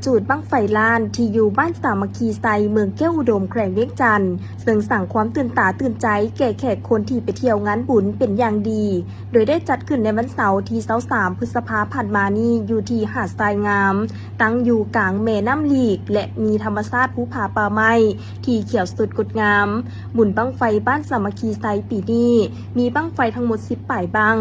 ຈູດບັ້ງໄຟລ້ານທີ່ຢູ່ບ້ານສາມັກຄີໄຊ ເມືອງແກ້ວອຸດົມ ແຂວງວຽງຈັນ ເຊິ່ງສ້າງຄວາມຕື່ນຕາຕື່ນໃຈແກ່ແຂກຄົນທີ່ໄປທ່ຽວງານບຸນເປັນຢ່າງດີ, ໂດຍໄດ້ຈັດຂຶ້ນໃນວັນເສົາທີຊາວສາມ ພຶດສະພາຜ່ານມານີ້ ຢູ່ທີ່ຫາດຊາຍງາມ, ຕັ້ງຢູ່ກາງແມ່ນ້ຳລີກ ແລະ ມີທຳມະຊາດພູຜາປ່າໄມ້ທີ່ຂຽວສົດງົດງາມ. ບຸນບັ້ງໄຟບ້ານສາມັກຄີໄຊປີນີ້ ມີບັ້ງໄຟທັງໝົດສິບປາຍບັ້ງ,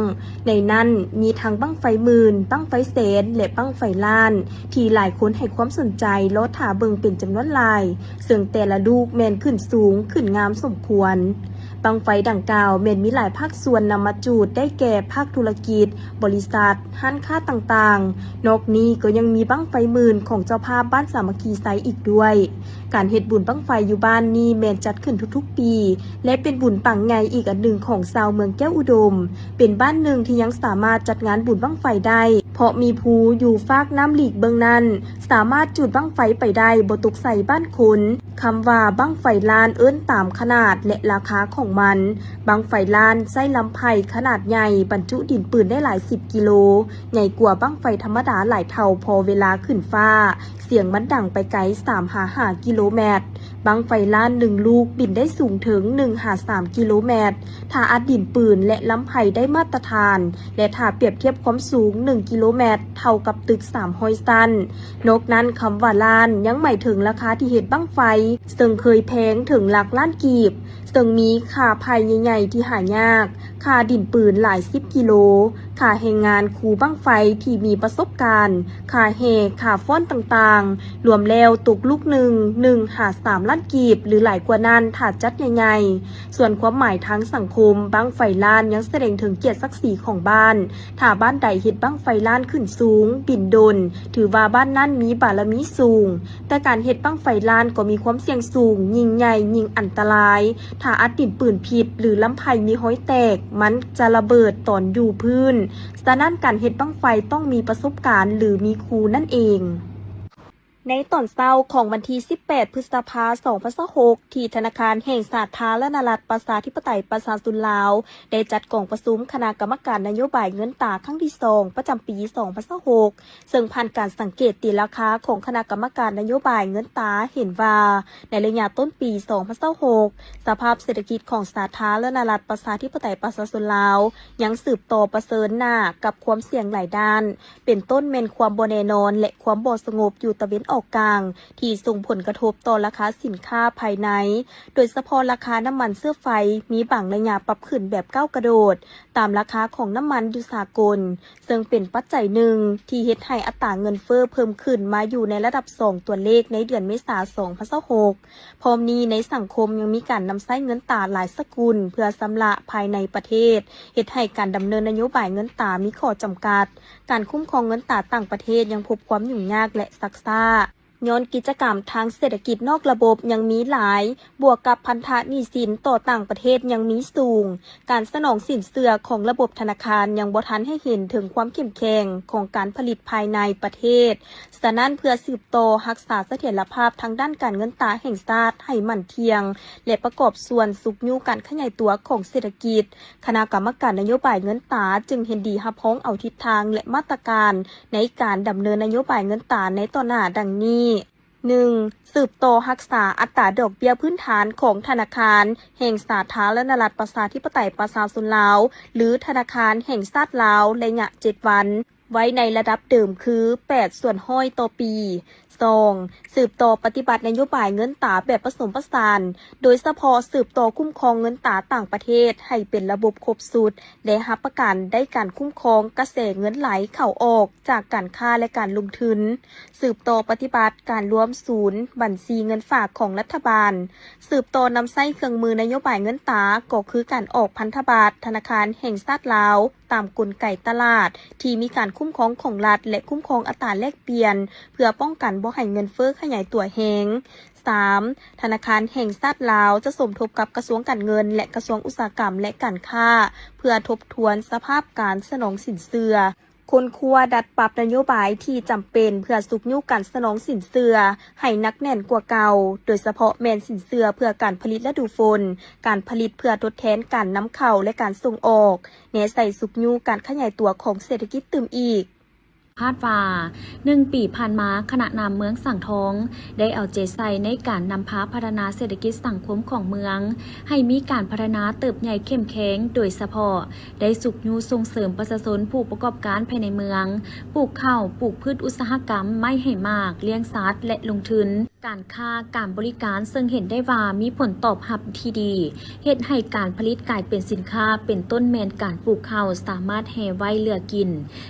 ໃນນັ້ນມີທັງບັ້ງໄຟໝື່ນ, ບັ້ງໄຟແສນ ແລະ ບັ້ງໄຟລ້ານ ທີ່ຫຼາຍຄົນໃຫ້ຄວາມສົນໃຈລໍຖ້າເບິ່ງເປັນຈຳນວນຫຼາຍ, ເຊິ່ງແຕ່ລະລູກແມ່ນຂຶ້ນສູງ, ຂຶ້ນງາມສົມຄວນ. ບັ້ງໄຟດັ່ງກ່າວແມ່ນມີຫຼາຍພາກສ່ວນນຳມາຈູດ, ໄດ້ແກ່ພາກທຸລະກິດ, ບໍລິສັດ, ຮ້ານຄ້າຕ່າງໆ. ນອກນີ້ກໍຍັງມີບັ້ງໄຟໝື່ນຂອງເຈົ້າພາບບ້ານສາມັກຄີໄຊອີກດ້ວຍ. ການເຮັດບຸນບັ້ງໄຟຢູ່ບ້ານນີ້ແມ່ນຈັດຂຶ້ນທຸກໆປີ ແລະ ເປັນບຸນປັງໃຫຍ່ອີກອັນໜຶ່ງຂອງຊາວເມືອງແກ້ວອຸດົມ. ເປັນບ້ານໜຶ່ງທີ່ຍັງສາມາດຈັດງານບຸນບັ້ງໄຟໄດ້ ເພາະມີພູຢູ່ຟາກນ້ຳລີກເບື້ອງນັ້ນ ສາມາດຈູດບັ້ງໄຟໄປໄດ້ບໍ່ຕົກໃສ່ບ້ານຄົນ. ຄຳວ່າບັ້ງໄຟລ້ານເອີ້ນຕາມຂະໜາດ ແລະ ລາຄາຂອງມັນ. ບັ້ງໄຟລ້ານໃຊ້ລຳໄພຂະໜາດໃຫຍ່ບັນຈຸດິນປືນໄດ້ຫຼາຍສິບກິໂລ, ໃຫຍ່ກວ່າບັ້ງໄຟທຳມະດາຫຼາຍເທົ່າ, ພໍເວລາຂຶ້ນຟ້າ ສຽງມັນດັງໄປໄກສາມຫາຫ້າກິໂລແມັດ. ບັ້ງໄຟລ້ານໜຶ່ງລູກບິນໄດ້ສູງເຖິງໜຶ່ງຫາສາມກິໂລແມັດ ຖ້າອັດດິນປືນ ແລະ ລຳໄພໄດ້ມາດຕະຖານ ແລະ ຖ້າປຽບທຽບຄວາມສູງໜຶ່ງກິໂລແມັດ ເທົ່າກັບຕຶກສາມຮ້ອຍຊັ້ນ. ນອກນັ້ນ, ຄຳວ່າລ້ານຍັງໝາຍເຖິງລາຄາທີ່ເຮັດບັ້ງໄຟ, ເຊິ່ງເຄີຍແພງເຖິງຫຼັກລ້ານກີບ, ເຊິ່ງມີຄ່າໄຜ່ໃຫຍ່ໆທີ່ຫາຍາກ, ຄ່າດິນປືນຫຼາຍສິບກິໂລ, ຄ່າແຮງງານຄູບັ້ງໄຟທີ່ມີປະສົບການ, ຄ່າແຫ່, ຄ່າຟ້ອນຕ່າງໆ, ລວມແລ້ວຕົກລູກໜຶ່ງ ໜຶ່ງຫາສາມລ້ານກີບ ຫຼື ຫຼາຍກວ່ານັ້ນ ຖ້າຈັດໃຫຍ່ໆ. ສ່ວນຄວາມໝາຍທາງສັງຄົມ, ບັ້ງໄຟລ້ານຍັງສະແດງເຖິງກຽດສັກສີຂອງບ້ານ. ຖ້າບ້ານໃດເຮັດບັ້ງໄຟລ້ານຂຶ້ນສູງ, ບິນດົນ, ຖືວ່າບ້ານນັ້ນມີບາລະມີສູງ. ແຕ່ການເຮັດບັ້ງໄຟລ້ານກໍມີຄວາມສ່ຽງສູງ, ຍິ່ງໃຫຍ່ຍິ່ງອັນຕະລາຍ. ຖ້າອັດດິນປືນຜິດ ຫຼື ລຳໄພມີຮອຍແຕກ, ມັນຈະລະເບີດຕອນຢູ່ພື້ນ. ສະນັ້ນ, ການເຮັດບັ້ງໄຟຕ້ອງມີປະສົບການ ຫຼື ມີຄູນັ້ນເອງ. ໃນຕອນເຊົ້າຂອງວັນທີສິບແປດ ພຶດສະພາ ສອງພັນຊາວຫົກ ທີ່ທະນາຄານແຫ່ງສາທາລະນະລັດ ປະຊາທິປະໄຕ ປະຊາຊົນລາວ ໄດ້ຈັດກອງປະຊຸມຄະນະກຳມະການນະໂຍບາຍເງິນຕາຄັ້ງທີສອງ ປະຈຳປີ ສອງພັນຊາວຫົກ ເຊິ່ງຜ່ານການສັງເກດຕີລາຄາຂອງຄະນະກຳມະການນະໂຍບາຍເງິນຕາເຫັນວ່າ ໃນໄລຍະຕົ້ນປີ ສອງພັນຊາວຫົກ ສະພາບເສດຖະກິດຂອງສາທາລະນະລັດ ປະຊາທິປະໄຕ ປະຊາຊົນລາວ ຍັງສືບຕໍ່ປະເຊີນໜ້າກັບຄວາມສ່ຽງຫຼາຍດ້ານ, ເປັນຕົ້ນແມ່ນຄວາມບໍ່ແນ່ນອນ ແລະ ຄວາມບໍ່ສະຫງົບຢູ່ຕາເວັນອອກກາງ ທີ່ສົ່ງຜົນກະທົບຕໍ່ລາຄາສິນຄ້າພາຍໃນ, ໂດຍສະເພາະລາຄານ້ຳມັນເຊື້ອໄຟ ມີບາງໄລຍະປັບຂຶ້ນແບບກ້າວກະໂດດ ຕາມລາຄາຂອງນ້ຳມັນຢູ່ສາກົນ, ເຊິ່ງເປັນປັດໄຈໜຶ່ງທີ່ເຮັດໃຫ້ອັດຕາເງິນເຟີ້ເພີ່ມຂຶ້ນມາຢູ່ໃນລະດັບສອງຕົວເລກໃນເດືອນເມສາ ສອງພັນຊາວຫົກ. ພ້ອມນີ້ໃນສັງຄົມຍັງມີການນຳໃຊ້ເງິນຕາຫຼາຍສະກຸນເພື່ອຊຳລະພາຍໃນປະເທດ, ເຮັດໃຫ້ການດຳເນີນນະໂຍບາຍເງິນຕາມີຂໍ້ຈຳກັດ. ການຄຸ້ມຄອງເງິນຕາຕ່າງປະເທດຍັງພົບຄວາມຫຍຸ້ງຍາກ ແລະ ຊັກຊ້າ, ຍ້ອນກິດຈະກຳທາງເສດຖະກິດນອກລະບົບຍັງມີຫຼາຍ, ບວກກັບພັນທະໜີ້ສິນຕໍ່ຕ່າງປະເທດຍັງມີສູງ. ການສະໜອງສິນເຊື່ອຂອງລະບົບທະນາຄານຍັງບໍ່ທັນໃຫ້ເຫັນເຖິງຄວາມເຂັ້ມແຂງຂອງການຜະລິດພາຍໃນປະເທດ. ສະນັ້ນ, ເພື່ອສືບຕໍ່ຮັກສາສະຖຽນລະພາບທາງດ້ານການເງິນຕາແຫ່ງຊາດໃຫ້ໝັ້ນທ່ຽງ ແລະ ປະກອບສ່ວນຊຸກຍູ້ການຂະຫຍາຍຕົວຂອງເສດຖະກິດ, ຄະນະກຳມະການນະໂຍບາຍເງິນຕາຈຶ່ງເຫັນດີຮັບຮອງເອົາທິດທາງ ແລະ ມາດຕະການໃນການດຳເນີນນະໂຍບາຍເງິນຕາໃນຕໍ່ໜ້າດັ່ງນີ້. ໜຶ່ງ, ສືບຕໍ່ຮັກສາອັດຕາດອກເບ້ຍພື້ນຖານຂອງທະນາຄານແຫ່ງສາທາລະນະລັດ ປະຊາທິປະໄຕ ປະຊາຊົນລາວ ຫຼື ທະນາຄານແຫ່ງຊາດລາວ ໄລຍະເຈັດວັນ ໄວ້ໃນລະດັບເດີມຄື ແປດສ່ວນຮ້ອຍຕໍ່ປີ. ສອງ, ສືບຕໍ່ປະຕິບັດນະໂຍບາຍເງິນຕາແບບປະສົມປະສານ, ໂດຍສະເພາະສືບຕໍ່ຄຸ້ມຄອງເງິນຕາຕ່າງປະເທດໃຫ້ເປັນລະບົບຄົບຊຸດ ແລະ ຮັບປະກັນໄດ້ການຄຸ້ມຄອງກະແສເງິນໄຫຼເຂົ້າອອກຈາກການຄ້າ ແລະ ການລົງທຶນ. ສືບຕໍ່ປະຕິບັດການລວມສູນບັນຊີເງິນຝາກຂອງລັດຖະບານ. ສືບຕໍ່ນຳໃຊ້ເຄື່ອງມືນະໂຍບາຍເງິນຕາ ກໍຄືການອອກພັນທະບັດທະນາຄານແຫ່ງຊາດລາວ ຕາມກົນໄກຕະຫຼາດທີ່ມີການຄຸ້ມຄອງຂອງລັດ ແລະ ຄຸ້ມຄອງອັດຕາແລກປ່ຽນ ເພື່ອປ້ອງກັນບໍ່ໃຫ້ເງິນເຟີ້ຂະຫຍາຍຕົວແຮງ. ສາມ, ທະນາຄານແຫ່ງຊາດລາວຈະສົມທົບກັບກະຊວງການເງິນ ແລະ ກະຊວງອຸດສາຫະກຳ ແລະ ການຄ້າ ເພື່ອທົບທວນສະພາບການສະໜອງສິນເຊື່ອ, ຄົ້ນຄວ້າດັດປັບນະໂຍບາຍທີ່ຈຳເປັນເພື່ອຊຸກຍູ້ການສະໜອງສິນເຊື່ອໃຫ້ໜັກແໜ້ນກວ່າເກົ່າ, ໂດຍສະເພາະແມ່ນສິນເຊື່ອເພື່ອການຜະລິດລະດູຝົນ, ການຜະລິດເພື່ອທົດແທນການນຳເຂົ້າ ແລະ ການສົ່ງອອກ, ແນໃສ່ຊຸກຍູ້ການຂະຫຍາຍຕົວຂອງເສດຖະກິດຕື່ມອີກ. ພາດວ່າ ໜຶ່ງປີຜ່ານມາ, ຄະນະນຳເມືອງສັງທອງ ໄດ້ເອົາໃຈໃສ່ໃນການນຳພາພັດທະນາເສດຖະກິດສັງຄົມຂອງເມືອງ ໃຫ້ມີການພັດທະນາເຕີບໃຫຍ່ເຂັ້ມແຂງ, ໂດຍສະເພາະໄດ້ຊຸກຍູ້ສົ່ງເສີມປະຊາຊົນຜູ້ປະກອບການພາຍໃນເມືອງ ປູກເຂົ້າ, ປູກພືດອຸດສາຫະກຳ, ໄມ້ໃຫ້ໝາກ, ລ້ຽງສັດ ແລະ ລົງທຶນ ການຄ້າການບໍລິການ ເຊິ່ງເຫັນໄດ້ວ່າມີຜົນຕອບຮັບທີ່ດີ, ເຮັດໃຫ້ການຜະລິດກາຍເປັນສິນຄ້າ, ເປັນຕົ້ນແມ່ນການປູກເຂົ້າສາມາດແຮ່ໄວ້ເຫຼືອກິນ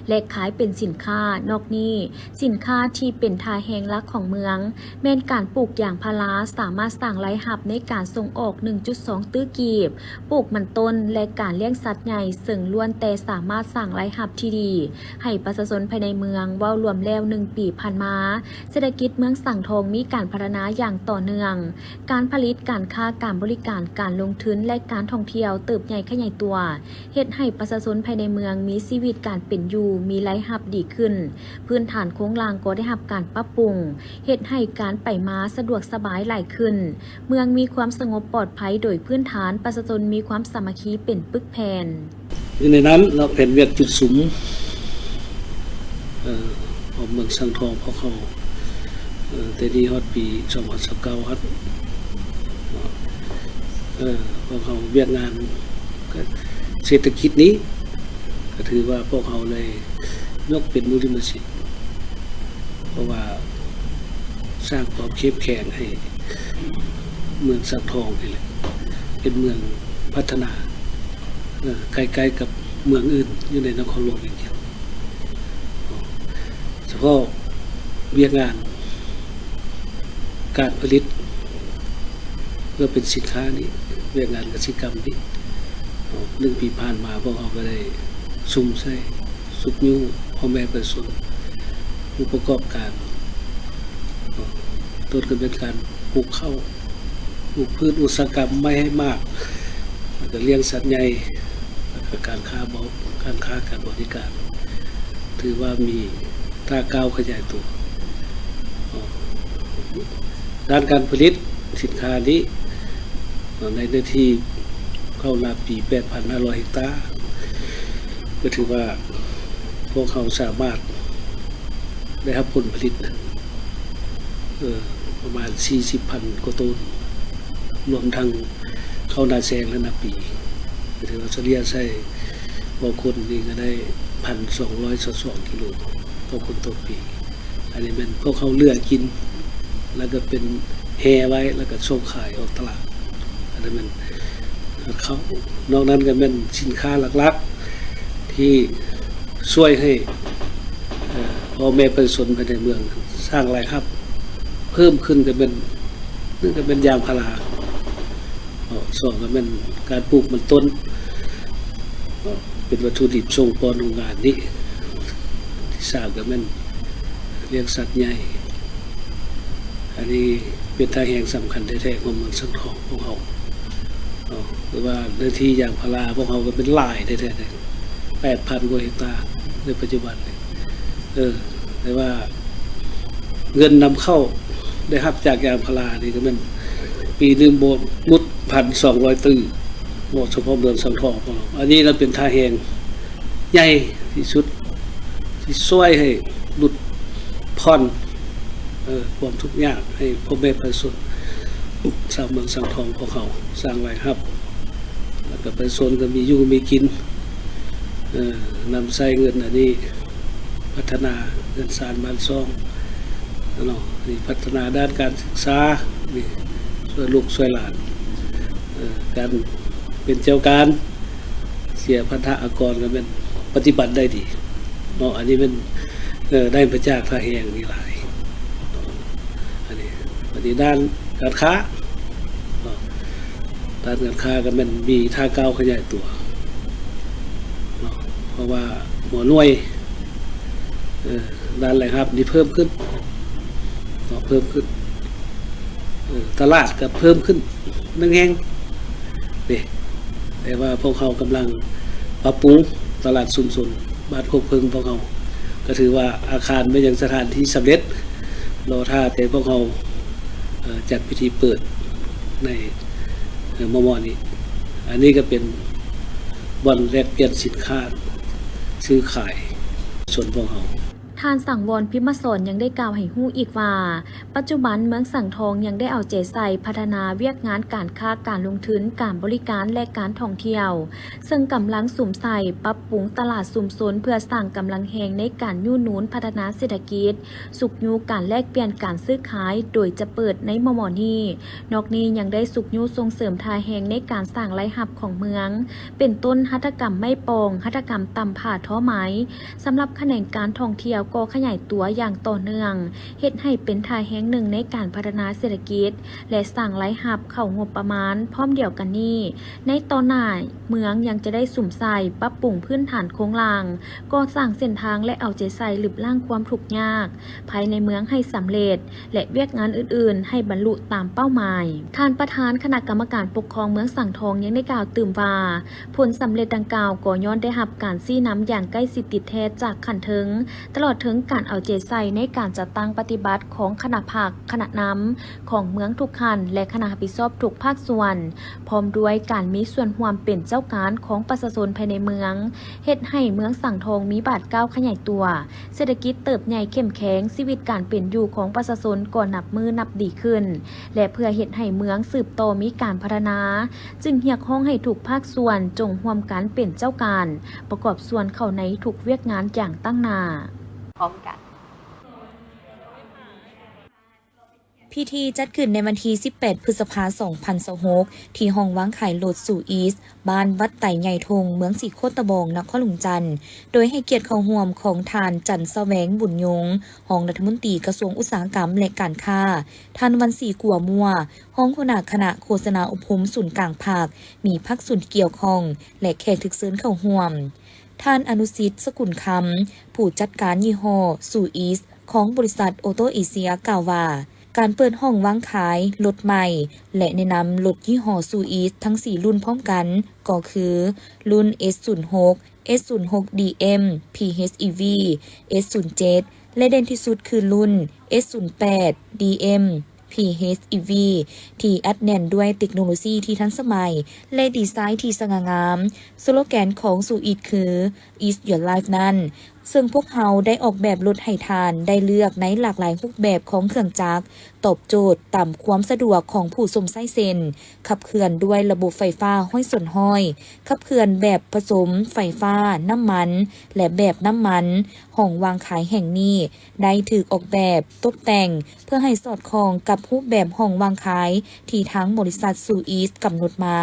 ແລະ ຂາຍເປັນສິນຄ້າ. ນອກນີ້, ສິນຄ້າທີ່ເປັນທ່າແຮງຫຼັກຂອງເມືອງ ແມ່ນການປູກຢາງພາລາ, ສາມາດສ້າງລາຍຮັບໃນການສົ່ງອອກໜຶ່ງຈຸດສອງຕື້ກີບ, ປູກມັນຕົ້ນ ແລະ ການລ້ຽງສັດໃຫຍ່, ເຊິ່ງລ້ວນແຕ່ສາມາດສ້າງລາຍຮັບທີ່ດີ ໃຫ້ປະຊາຊົນພາຍໃນເມືອງ. ເວົ້າລວມແລ້ວ ໜຶ່ງປີຜ່ານມາ, ເສດຖະກິດເມືອງສັງທອງມີການພັດທະນາຢ່າງຕໍ່ເນື່ອງ. ການຜະລິດ, ການຄ້າ, ການບໍລິການ, ການລົງທຶນ ແລະ ການທ່ອງທ່ຽວເຕີບໃຫຍ່ຂະຫຍາຍຕົວ, ເຮັດໃຫ້ປະຊາຊົນພາຍໃນເມືອງມີຊີວິດການເປັນຢູ່, ມີລາຍຮັບດີຂຶ້ນ, ພື້ນຖານໂຄງລ່າງກໍໄດ້ຮັບການປັບປຸງ, ເຮັດໃຫ້ການໄປມາສະດວກສະບາຍຫຼາຍຂຶ້ນ. ເມືອງມີຄວາມສະຫງົບປອດໄພໂດຍພື້ນຖານ, ປະຊາຊົນມີຄວາມສາມັກຄີເປັນປຶກແຜ່ນ. ຢູ່ໃນນັ້ນເນາະ ແຜນວຽກຈຸດສຸມ ເອີ ຂອງເມືອງສັງທອງພວກເຮົາ ເອີ ແຕ່ນີ້ຮອດປີສອງພັນຊາວເກົ້າຫັ້ນ ເອີ ພວກເຮົາວຽກງານ ເສດຖະກິດນີ້ ກໍຖືວ່າພວກເຮົາໄດ້ຍົກເປັນມູນລິມະສິດ ເພາະວ່າສ້າງຄວາມເຂັ້ມແຂງໃຫ້ເມືອງສັງທອງນີ້ແຫຼະ ເປັນເມືອງພັດທະນາ ເອີ ໃກ້ໆກັບເມືອງອື່ນຢູ່ໃນນະຄອນຫຼວງວຽງຈັນ. ສະເພາະວຽກງານການຜະລິດ ເພື່ອເປັນສິນຄ້ານີ້ ວຽກງານກະສິກຳນີ້ ໜຶ່ງປີຜ່ານມາ ພວກເຮົາກໍໄດ້ສຸມໃສ່ ຊຸກຍູ້ພໍ່ແມ່ປະຊາຊົນ ຜູ້ປະກອບການ ຕົ້ນກໍເປັນການປູກເຂົ້າ ປູກພືດອຸດສາຫະກຳ, ໄມ້ໃຫ້ໝາກ ແລ້ວກໍລ້ຽງສັດໃຫຍ່ ແລ້ວກໍການຄ້າບໍ ການຄ້າການບໍລິການ ຖືວ່າມີທ່າກ້າວຂະຫຍາຍຕົວ. ດ້ານການຜະລິດສິນຄ້ານີ້ ໃນເນື້ອທີ່ເຂົ້ານາປີແປດພັນຫ້າຮ້ອຍເຮັກຕາ ກໍຖືວ່າພວກເຮົາສາມາດໄດ້ຮັບຜົນຜະລິດ ເອີ ປະມານສີ່ສິບພັນກວ່າໂຕນ ລວມທັງເຂົ້ານາແຊງ ແລະ ນາປີ ກໍຖືວ່າສະເລ່ຍໃສ່ຕໍ່ຄົນນີ້ກໍໄດ້ພັນສອງຮ້ອຍຊາວສອງກິໂລຕໍ່ຄົນຕໍ່ປີ. ອັນນີ້ແມ່ນພວກເຮົາເຫຼືອກິນ ແລ້ວກໍເປັນແຮ່ໄວ້ ແລ້ວກໍສົ່ງຂາຍອອກຕະຫຼາດ. ອັນນັ້ນແມ່ນເຂົ້າ. ນອກນັ້ນກໍແມ່ນສິນຄ້າຫຼັກໆ ທີ່ຊ່ວຍໃຫ້ ເອີ ພໍ່ແມ່ປະຊາຊົນພາຍໃນເມືອງສ້າງລາຍຮັບເພີ່ມຂຶ້ນ ກໍແມ່ນ ໜຶ່ງກໍແມ່ນຢາງພາລາ ສອງກໍແມ່ນການປູກມັນຕົ້ນ ເປັນວັດຖຸດິບສົ່ງປ້ອນໂຮງງານນີ້. ທີສາມກໍແມ່ນລ້ຽງສັດໃຫຍ່ ອັນນີ້ເປັນທ່າແຮງສຳຄັນແທ້ໆຂອງເມືອງສັງທອງຂອງເຮົາເນາະ. ຫຼືວ່າເນື້ອທີ່ຢາງພາລາພວກເຮົາກໍເປັນຫຼາຍແທ້ໆ ແປດພັນກວ່າເຮັກຕາໃນປັດຈຸບັນນີ້ ເອີ ແຕ່ວ່າເງິນນຳເຂົ້າໄດ້ຮັບຈາກຢາງພາລານີ້ກໍແມ່ນປີໜຶ່ງບໍ່ຫຼຸດພັນສອງຮ້ອຍຕື້ເນາະ ສະເພາະເມືອງສັງທອງຂອງເຮົາ. ອັນນີ້ລະເປັນທ່າແຮງໃຫຍ່ທີ່ສຸດ ທີ່ຊ່ວຍໃຫ້ຫຼຸດຜ່ອນ ເອີ ຄວາມທຸກຍາກໃຫ້ພໍ່ແມ່ປະຊາຊົນຊາວເມືອງສັງທອງຂອງເຮົາ ສ້າງລາຍຮັບ ແລ້ວກໍປະຊາຊົນກໍມີຢູ່ມີກິນ ເອີ ນຳໃຊ້ເງິນອັນນີ້ ພັດທະນາເຮືອນຊານບ້ານຊ່ອງເນາະ ນີ້ພັດທະນາດ້ານການສຶກສາ ນີ້ຊ່ວຍລູກຊ່ວຍຫຼານ ເອີ ການເປັນເຈົ້າການ ເສຍພັນທະອາກອນກໍແມ່ນປະຕິບັດໄດ້ດີເນາະ. ອັນນີ້ແມ່ນ ເອີ ໄດ້ມາຈາກທ່າແຮງນີ້ຫຼາຍເນາະ. ອັນນີ້ ອັນນີ້ດ້ານການຄ້າເນາະ ດ້ານການຄ້າກໍແມ່ນມີທ່າກ້າວຂະຫຍາຍຕົວເນາະ ເພາະວ່າຫົວໜ່ວຍ ເອີ ດ້ານລາຍຮັບນີ້ເພີ່ມຂຶ້ນເນາະ ເພີ່ມຂຶ້ນ ເອີ ຕະຫຼາດກໍເພີ່ມຂຶ້ນໜຶ່ງແຫ່ງເດ້ ແຕ່ວ່າພວກເຮົາກຳລັງປັບປຸງຕະຫຼາດຊຸມຊົນບ້ານໂຄກເຜິ້ງຂອງເຮົາ ກໍຖືວ່າອາຄານແມ່ນຫຍັງສະຖານທີ່ສຳເລັດ ລໍຖ້າແຕ່ພວກເຮົາ ເອີ ຈັດພິທີເປີດໃນ ເອີ ມໍ່ໆນີ້. ອັນນີ້ກໍເປັນບ່ອນແລກປ່ຽນສິນຄ້າ ຊື້ຂາຍຊົນຂອງເຮົາ. ທ່ານສັງວອນ ພິມມະສອນ ຍັງໄດ້ກ່າວໃຫ້ຮູ້ອີກວ່າ ປັດຈຸບັນເມືອງສັງທອງຍັງໄດ້ເອົາໃຈໃສ່ພັດທະນາວຽກງານການຄ້າ, ການລົງທຶນ, ການບໍລິການ ແລະ ການທ່ອງທ່ຽວ, ເຊິ່ງກຳລັງສຸມໃສ່ປັບປຸງຕະຫຼາດຊຸມຊົນ ເພື່ອສ້າງກຳລັງແຮງໃນການຍູ້ໜູນພັດທະນາເສດຖະກິດ, ຊຸກຍູ້ການແລກປ່ຽນການຊື້ຂາຍ ໂດຍຈະເປີດໃນມໍ່ໆນີ້. ນອກນີ້ຍັງໄດ້ຊຸກຍູ້ສົ່ງເສີມທ່າແຮງໃນການສ້າງລາຍຮັບຂອງເມືອງ, ເປັນຕົ້ນຫັດຖະກຳໄມ້ປອງ, ຫັດຖະກຳຕ່ຳຜ້າທໍໄໝ. ສຳລັບຂະແໜງການທ່ອງທ່ຽວກໍຂະຫຍາຍຕົວຢ່າງຕໍ່ເນື່ອງ, ເຮັດໃຫ້ເປັນທ່າແຮງໜຶ່ງໃນການພັດທະນາເສດຖະກິດ ແລະ ສ້າງລາຍຮັບເຂົ້າງົບປະມານ. ພ້ອມດຽວກັນນີ້, ໃນຕໍ່ໜ້າເມືອງຍັງຈະໄດ້ສຸມໃສ່ປັບປຸງພື້ນຖານໂຄງລ່າງ, ກໍ່ສ້າງເສັ້ນທາງ ແລະ ເອົາໃຈໃສ່ລຶບລ້າງຄວາມທຸກຍາກພາຍໃນເມືອງໃຫ້ສຳເລັດ ແລະ ວຽກງານອື່ນໆໃຫ້ບັນລຸຕາມເປົ້າໝາຍ. ທ່ານປະທານຄະນະກຳມະການປົກຄອງເມືອງສັງທອງຍັງໄດ້ກ່າວຕື່ມວ່າ, ຜົນສຳເລັດດັ່ງກ່າວກໍຍ້ອນໄດ້ຮັບການຊີ້ນຳຢ່າງໃກ້ຊິດຕິດແທດຈາກຂັ້ນເທິງ, ຕະຫຼອດເຖິງການເອົາໃຈໃສ່ໃນການຈັດຕັ້ງປະຕິບັດຂອງຄະນະພັກ, ຄະນະນຳຂອງເມືອງທຸກຂັ້ນ ແລະ ຄະນະຮັບຜິດຊອບທຸກພາກສ່ວນ, ພ້ອມດ້ວຍການມີສ່ວນຮ່ວມເປັນເຈົ້າການຂອງປະຊາຊົນພາຍໃນເມືອງ, ເຮັດໃຫ້ເມືອງສັງທອງມີບາດກ້າວຂະຫຍາຍຕົວ, ເສດຖະກິດເຕີບໃຫຍ່ເຂັ້ມແຂງ, ຊີວິດການເປັນຢູ່ຂອງປະຊາຊົນກໍນັບມື້ນັບດີຂຶ້ນ ແລະ ເພື່ອເຮັດໃຫ້ເມືອງສືບຕໍ່ມີການພັດທະນາ, ຈຶ່ງຮຽກຮ້ອງໃຫ້ທຸກພາກສ່ວນຈົ່ງຮ່ວມກັນເປັນເຈົ້າການ, ປະກອບສ່ວນເຂົ້າໃນທຸກວຽກງານຢ່າງຕັ້ງໜ້າ. ພ້ອມກັນ. ພິທີຈັດຂຶ້ນໃນວັນທີສິບແປດ ພຶດສະພາ ສອງພັນຊາວຫົກ ທີ່ຫ້ອງວາງຂາຍລົດຊູອີສ ບ້ານວັດໄຕໃຫຍ່ທົ່ງ ເມືອງສີໂຄດຕະບອງ ນະຄອນຫຼວງຈັນ ໂດຍໃຫ້ກຽດເຂົ້າຮ່ວມຂອງທ່ານ ຈັນສະແຫວງ ບຸນຍົງ ຮອງລັດຖະມົນຕີກະຊວງອຸດສາຫະກຳ ແລະ ການຄ້າ, ທ່ານ ວັນສີ ກົວມົວ ຮອງຫົວໜ້າຄະນະໂຄສະນາອົບຮົມສູນກາງພັກ, ມີພາກສ່ວນທີ່ກ່ຽວຂ້ອງ ແລະ ແຂກຖືກເຊີນເຂົ້າຮ່ວມ. ທ່ານ ອະນຸສິດ ສະກຸນຄຳ ຜູ້ຈັດການຍີ່ຫໍ້ຊູອີສ ຂອງບໍລິສັດໂອໂຕເອເຊຍ ກ່າວວ່າ ການເປີດຫ້ອງວາງຂາຍລົດໃໝ່ ແລະ ແນະນຳລົດຍີ່ຫໍ້ຊູອີສທັງສີ່ລຸ້ນພ້ອມກັນ ກໍຄື ລຸ້ນ ເອສສູນຫົກ ເອສສູນຫົກ ດີເອັມ ພີເອັດອີວີ ເອສສູນເຈັດ ແລະ ເດັ່ນທີ່ສຸດຄືລຸ້ນ ເອສສູນແປດ ດີເອັມ ພີເອັດອີວີ ທີ່ອັດແໜ້ນດ້ວຍເຕັກໂນໂລຊີທີ່ທັນສະໄໝ ແລະ ດີໄຊທີ່ສະຫງ່າງາມ. ສະໂລແກນຂອງຊູອີສຄື It's Your Life ນັ້ນ, ເຊິ່ງພວກເຮົາໄດ້ອອກແບບລົດໃຫ້ທ່ານໄດ້ເລືອກໃນຫຼາກຫຼາຍຮູບແບບຂອງເຄື່ອງຈັກ, ຕອບໂຈດຕາມຄວາມສະດວກຂອງຜູ້ຊົມໃຊ້ເຊັ່ນ ຂັບເຄື່ອນດ້ວຍລະບົບໄຟຟ້າຮ້ອຍສ່ວນຮ້ອຍ, ຂັບເຄື່ອນແບບປະສົມໄຟຟ້າ, ນ້ຳມັນ ແລະ ແບບນ້ຳມັນ. ຫ້ອງວາງຂາຍແຫ່ງນີ້ໄດ້ຖືກອອກແບບຕົບແຕ່ງເພື່ອໃຫ້ສອດຄ່ອງກັບຮູບແບບຫ້ອງວາງຂາຍທີ່ທາງບໍລິສັດຊູອີສກຳນົດມາ,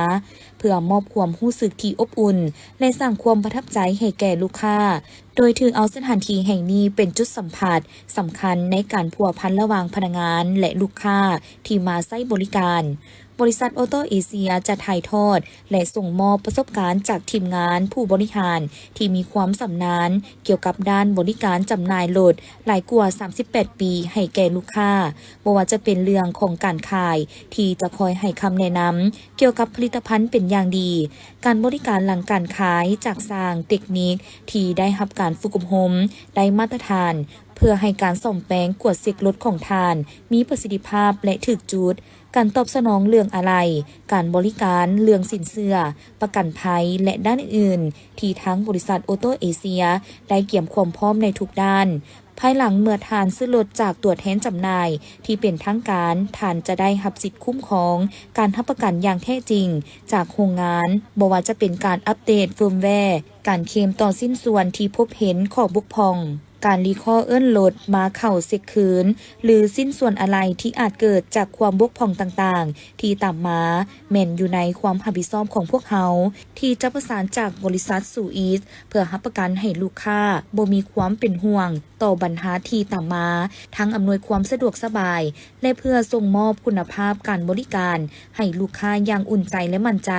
ເພື່ອມອບຄວາມຮູ້ສຶກທີ່ອົບອຸ່ນ ແລະ ສ້າງຄວາມປະທັບໃຈໃຫ້ແກ່ລູກຄ້າ, ໂດຍຖືເອົາສະຖານທີ່ແຫ່ງນີ້ເປັນຈຸດສຳຜັດສຳຄັນໃນການພົວພັນລະຫວ່າງພະນັກງານ ແລະ ລູກຄ້າທີ່ມາໃຊ້ບໍລິການ. ບໍລິສັດໂອໂຕເອເຊຍຈະຖ່າຍທອດ ແລະ ສົ່ງມອບປະສົບການຈາກທີມງານຜູ້ບໍລິຫານທີ່ມີຄວາມຊຳນານກ່ຽວກັບດ້ານບໍລິການຈຳໜ່າຍລົດຫຼາຍກວ່າສາມສິບແປດປີໃຫ້ແກ່ລູກຄ້າ, ບໍ່ວ່າຈະເປັນເລື່ອງຂອງການຂາຍທີ່ຈະຄອຍໃຫ້ຄຳແນະນຳກ່ຽວກັບຜະລິດຕະພັນເປັນຢ່າງດີ, ການບໍລິການຫຼັງການຂາຍຈາກຊ່າງເຕັກນິກທີ່ໄດ້ຮັບການຝຶກອົບຮົມໄດ້ມາດຕະຖານ ເພື່ອໃຫ້ການສ້ອມແປງກວດເຊັກລົດຂອງທ່ານມີປະສິດທິພາບ ແລະ ຖືກຈຸດ, ການຕອບສະໜອງເລື່ອງອາໄຫຼ່, ການບໍລິການເລື່ອງສິນເຊື່ອ, ປະກັນໄພ ແລະ ດ້ານອື່ນໆ ທີ່ທາງບໍລິສັດໂອໂຕເອເຊຍໄດ້ກຽມຄວາມພ້ອມໃນທຸກດ້ານ. ພາຍຫຼັງເມື່ອທ່ານຊື້ລົດຈາກຕົວແທນຈຳໜ່າຍທີ່ເປັນທາງການ, ທ່ານຈະໄດ້ຮັບສິດຄຸ້ມຄອງການຮັບປະກັນຢ່າງແທ້ຈິງຈາກໂຮງງານ, ບໍ່ວ່າຈະເປັນການອັບເດດເຟີມແວ, ການເຄມຕໍ່ຊິ້ນສ່ວນທີ່ພົບເຫັນຂໍ້ບົກຜ່ອງ, ການຣີຄໍເອີ້ນລົດມາເຂົ້າເຊັກຄືນ ຫຼື ຊິ້ນສ່ວນອາໄຫຼ່ທີ່ອາດເກີດຈາກຄວາມບົກຜ່ອງຕ່າງໆທີ່ຕາມມາ ແມ່ນຢູ່ໃນຄວາມຮັບຜິດຊອບຂອງພວກເຮົາ ທີ່ຈະປະສານຈາກບໍລິສັດຊູອີສ ເພື່ອຮັບປະກັນໃຫ້ລູກຄ້າບໍ່ມີຄວາມເປັນຫ່ວງຕໍ່ບັນຫາທີ່ຕາມມາ, ທັງອຳນວຍຄວາມສະດວກສະບາຍ ແລະ ເພື່ອສົ່ງມອບຄຸນນະພາບການບໍລິການໃຫ້ລູກຄ້າຢ່າງອຸ່ນໃຈ ແລະ ໝັ້ນໃຈ,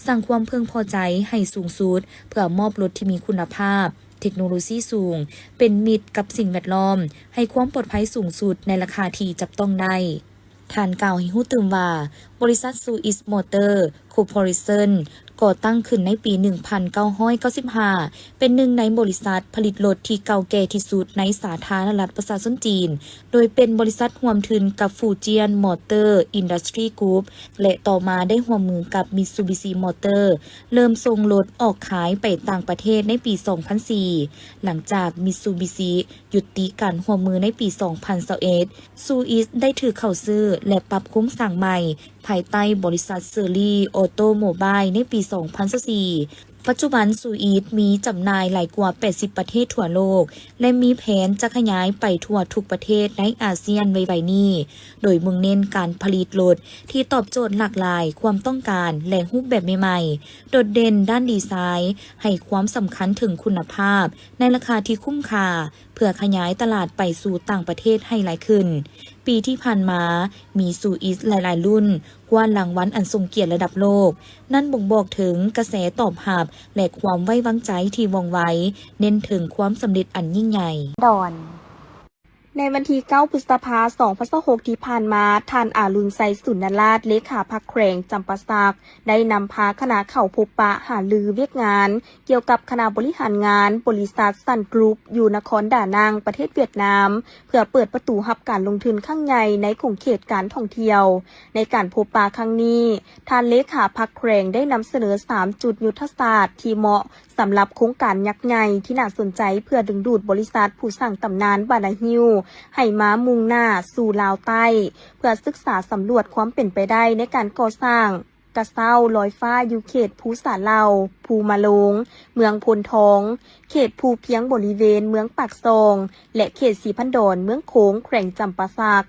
ສ້າງຄວາມເພິ່ງພໍໃຈໃຫ້ສູງສຸດ ເພື່ອມອບລົດທີ່ມີຄຸນນະພາບ, ເທັກໂນໂລຊີສູງ, ເປັນມິດກັບສິ່ງແວດລ້ອມ, ໃຫ້ຄວາມປອດໄພສູງສຸດໃນລາຄາທີ່ຈັບຕ້ອງໄດ້. ທ່ານກ່າວໃຫ້ຮູ້ຕື່ມວ່າ, ບໍລິສັດ Suez Motor Corporation ກໍ່ຕັ້ງຂຶ້ນໃນປີໜຶ່ງພັນເກົ້າຮ້ອຍເກົ້າສິບຫ້າ ເປັນໜຶ່ງໃນບໍລິສັດຜະລິດລົດທີ່ເກົ່າແກ່ທີ່ສຸດໃນສາທາລະນະລັດປະຊາຊົນຈີນ, ໂດຍເປັນບໍລິສັດຮ່ວມທຶນກັບ Fujian Motor Industry Group ແລະ ຕໍ່ມາໄດ້ຮ່ວມມືກັບ Mitsubishi Motor ເລີ່ມສົ່ງລົດອອກຂາຍໄປຕ່າງປະເທດໃນປີສອງພັນສີ່ ຫຼັງຈາກ Mitsubishi ຍຸຕິການຮ່ວມມືໃນປີສອງພັນຊາວເອັດ, Suit ໄດ້ຖືກເຂົ້າຊື້ ແລະ ປັບໂຄງສ້າງໃໝ່ ພາຍໃຕ້ບໍລິສັດ Chery Automobile ໃນປີສອງພັນຊາວສີ່. ປັດຈຸບັນ Suit ມີຈຳໜ່າຍຫຼາຍກວ່າແປດສິບປະເທດທົ່ວໂລກ ແລະ ມີແຜນຈະຂະຫຍາຍໄປທົ່ວທຸກປະເທດໃນອາຊຽນໄວໆນີ້, ໂດຍມຸ່ງເນັ້ນການຜະລິດລົດທີ່ຕອບໂຈດຫຼາກຫຼາຍຄວາມຕ້ອງການ ແລະ ຮູບແບບໃໝ່ໆ, ໂດດເດັ່ນດ້ານດີໄຊ, ໃຫ້ຄວາມສຳຄັນເຖິງຄຸນນະພາບໃນລາຄາທີ່ຄຸ້ມຄ່າ ເພື່ອຂະຫຍາຍຕະຫຼາດໄປສູ່ຕ່າງປະເທດໃຫ້ຫຼາຍຂຶ້ນ. ປີທີ່ຜ່ານມາ, ມີ Suit ຫຼາຍໆລຸ້ນ ກວາດລາງວັນອັນຊົງກຽດລະດັບໂລກ. ນັ້ນບົ່ງບອກເຖິງກະແສຕອບຮັບ ແລະ ຄວາມໄວ້ວາງໃຈທີ່ວ່ອງໄວ, ເນັ້ນເຖິງຄວາມສຳເລັດອັນຍິ່ງໃຫຍ່. ດອນ ໃນວັນທີເກົ້າ ພຶດສະພາ ສອງພັນຊາວຫົກ ທີ່ຜ່ານມາ, ທ່ານ ອາລຸນໄຊ ສຸນນະລາດ ເລຂາພັກແຂວງຈຳປາສັກ ໄດ້ນຳພາຄະນະເຂົ້າພົບປະຫາລືວຽກງານ ກ່ຽວກັບຄະນະບໍລິຫານງານບໍລິສັດ Sun Group ຢູ່ນະຄອນດານັງ ປະເທດຫວຽດນາມ ເພື່ອເປີດປະຕູຮັບການລົງທຶນຄັ້ງໃຫຍ່ໃນຂົງເຂດການທ່ອງທ່ຽວ. ໃນການພົບປະຄັ້ງນີ້, ທ່ານເລຂາພັກແຂວງໄດ້ນຳສະເໜີສາມຈຸດຍຸດທະສາດທີ່ເໝາະສຳລັບໂຄງການຍັກໃຫຍ່ທີ່ໜ້າສົນໃຈ ເພື່ອດຶງດູດບໍລິສັດຜູ້ສ້າງຕຳນານບານາຮິວໃຫ້ມາມຸ່ງໜ້າສູ່ລາວໃຕ້ ເພື່ອສຶກສາສຳຫຼວດຄວາມເປັນໄປໄດ້ໃນການກໍ່ສ້າງ ກະເຊົ້າລອຍຟ້າຢູ່ເຂດພູສາເຫຼົ່າ, ພູມະໂລງ, ເມືອງໂພນທອງ, ເຂດພູພຽງບໍລິເວນເມືອງປາກຊ່ອງ ແລະ ເຂດສີພັນດອນ, ເມືອງໂຂງ, ແຂວງຈຳປາສັກ.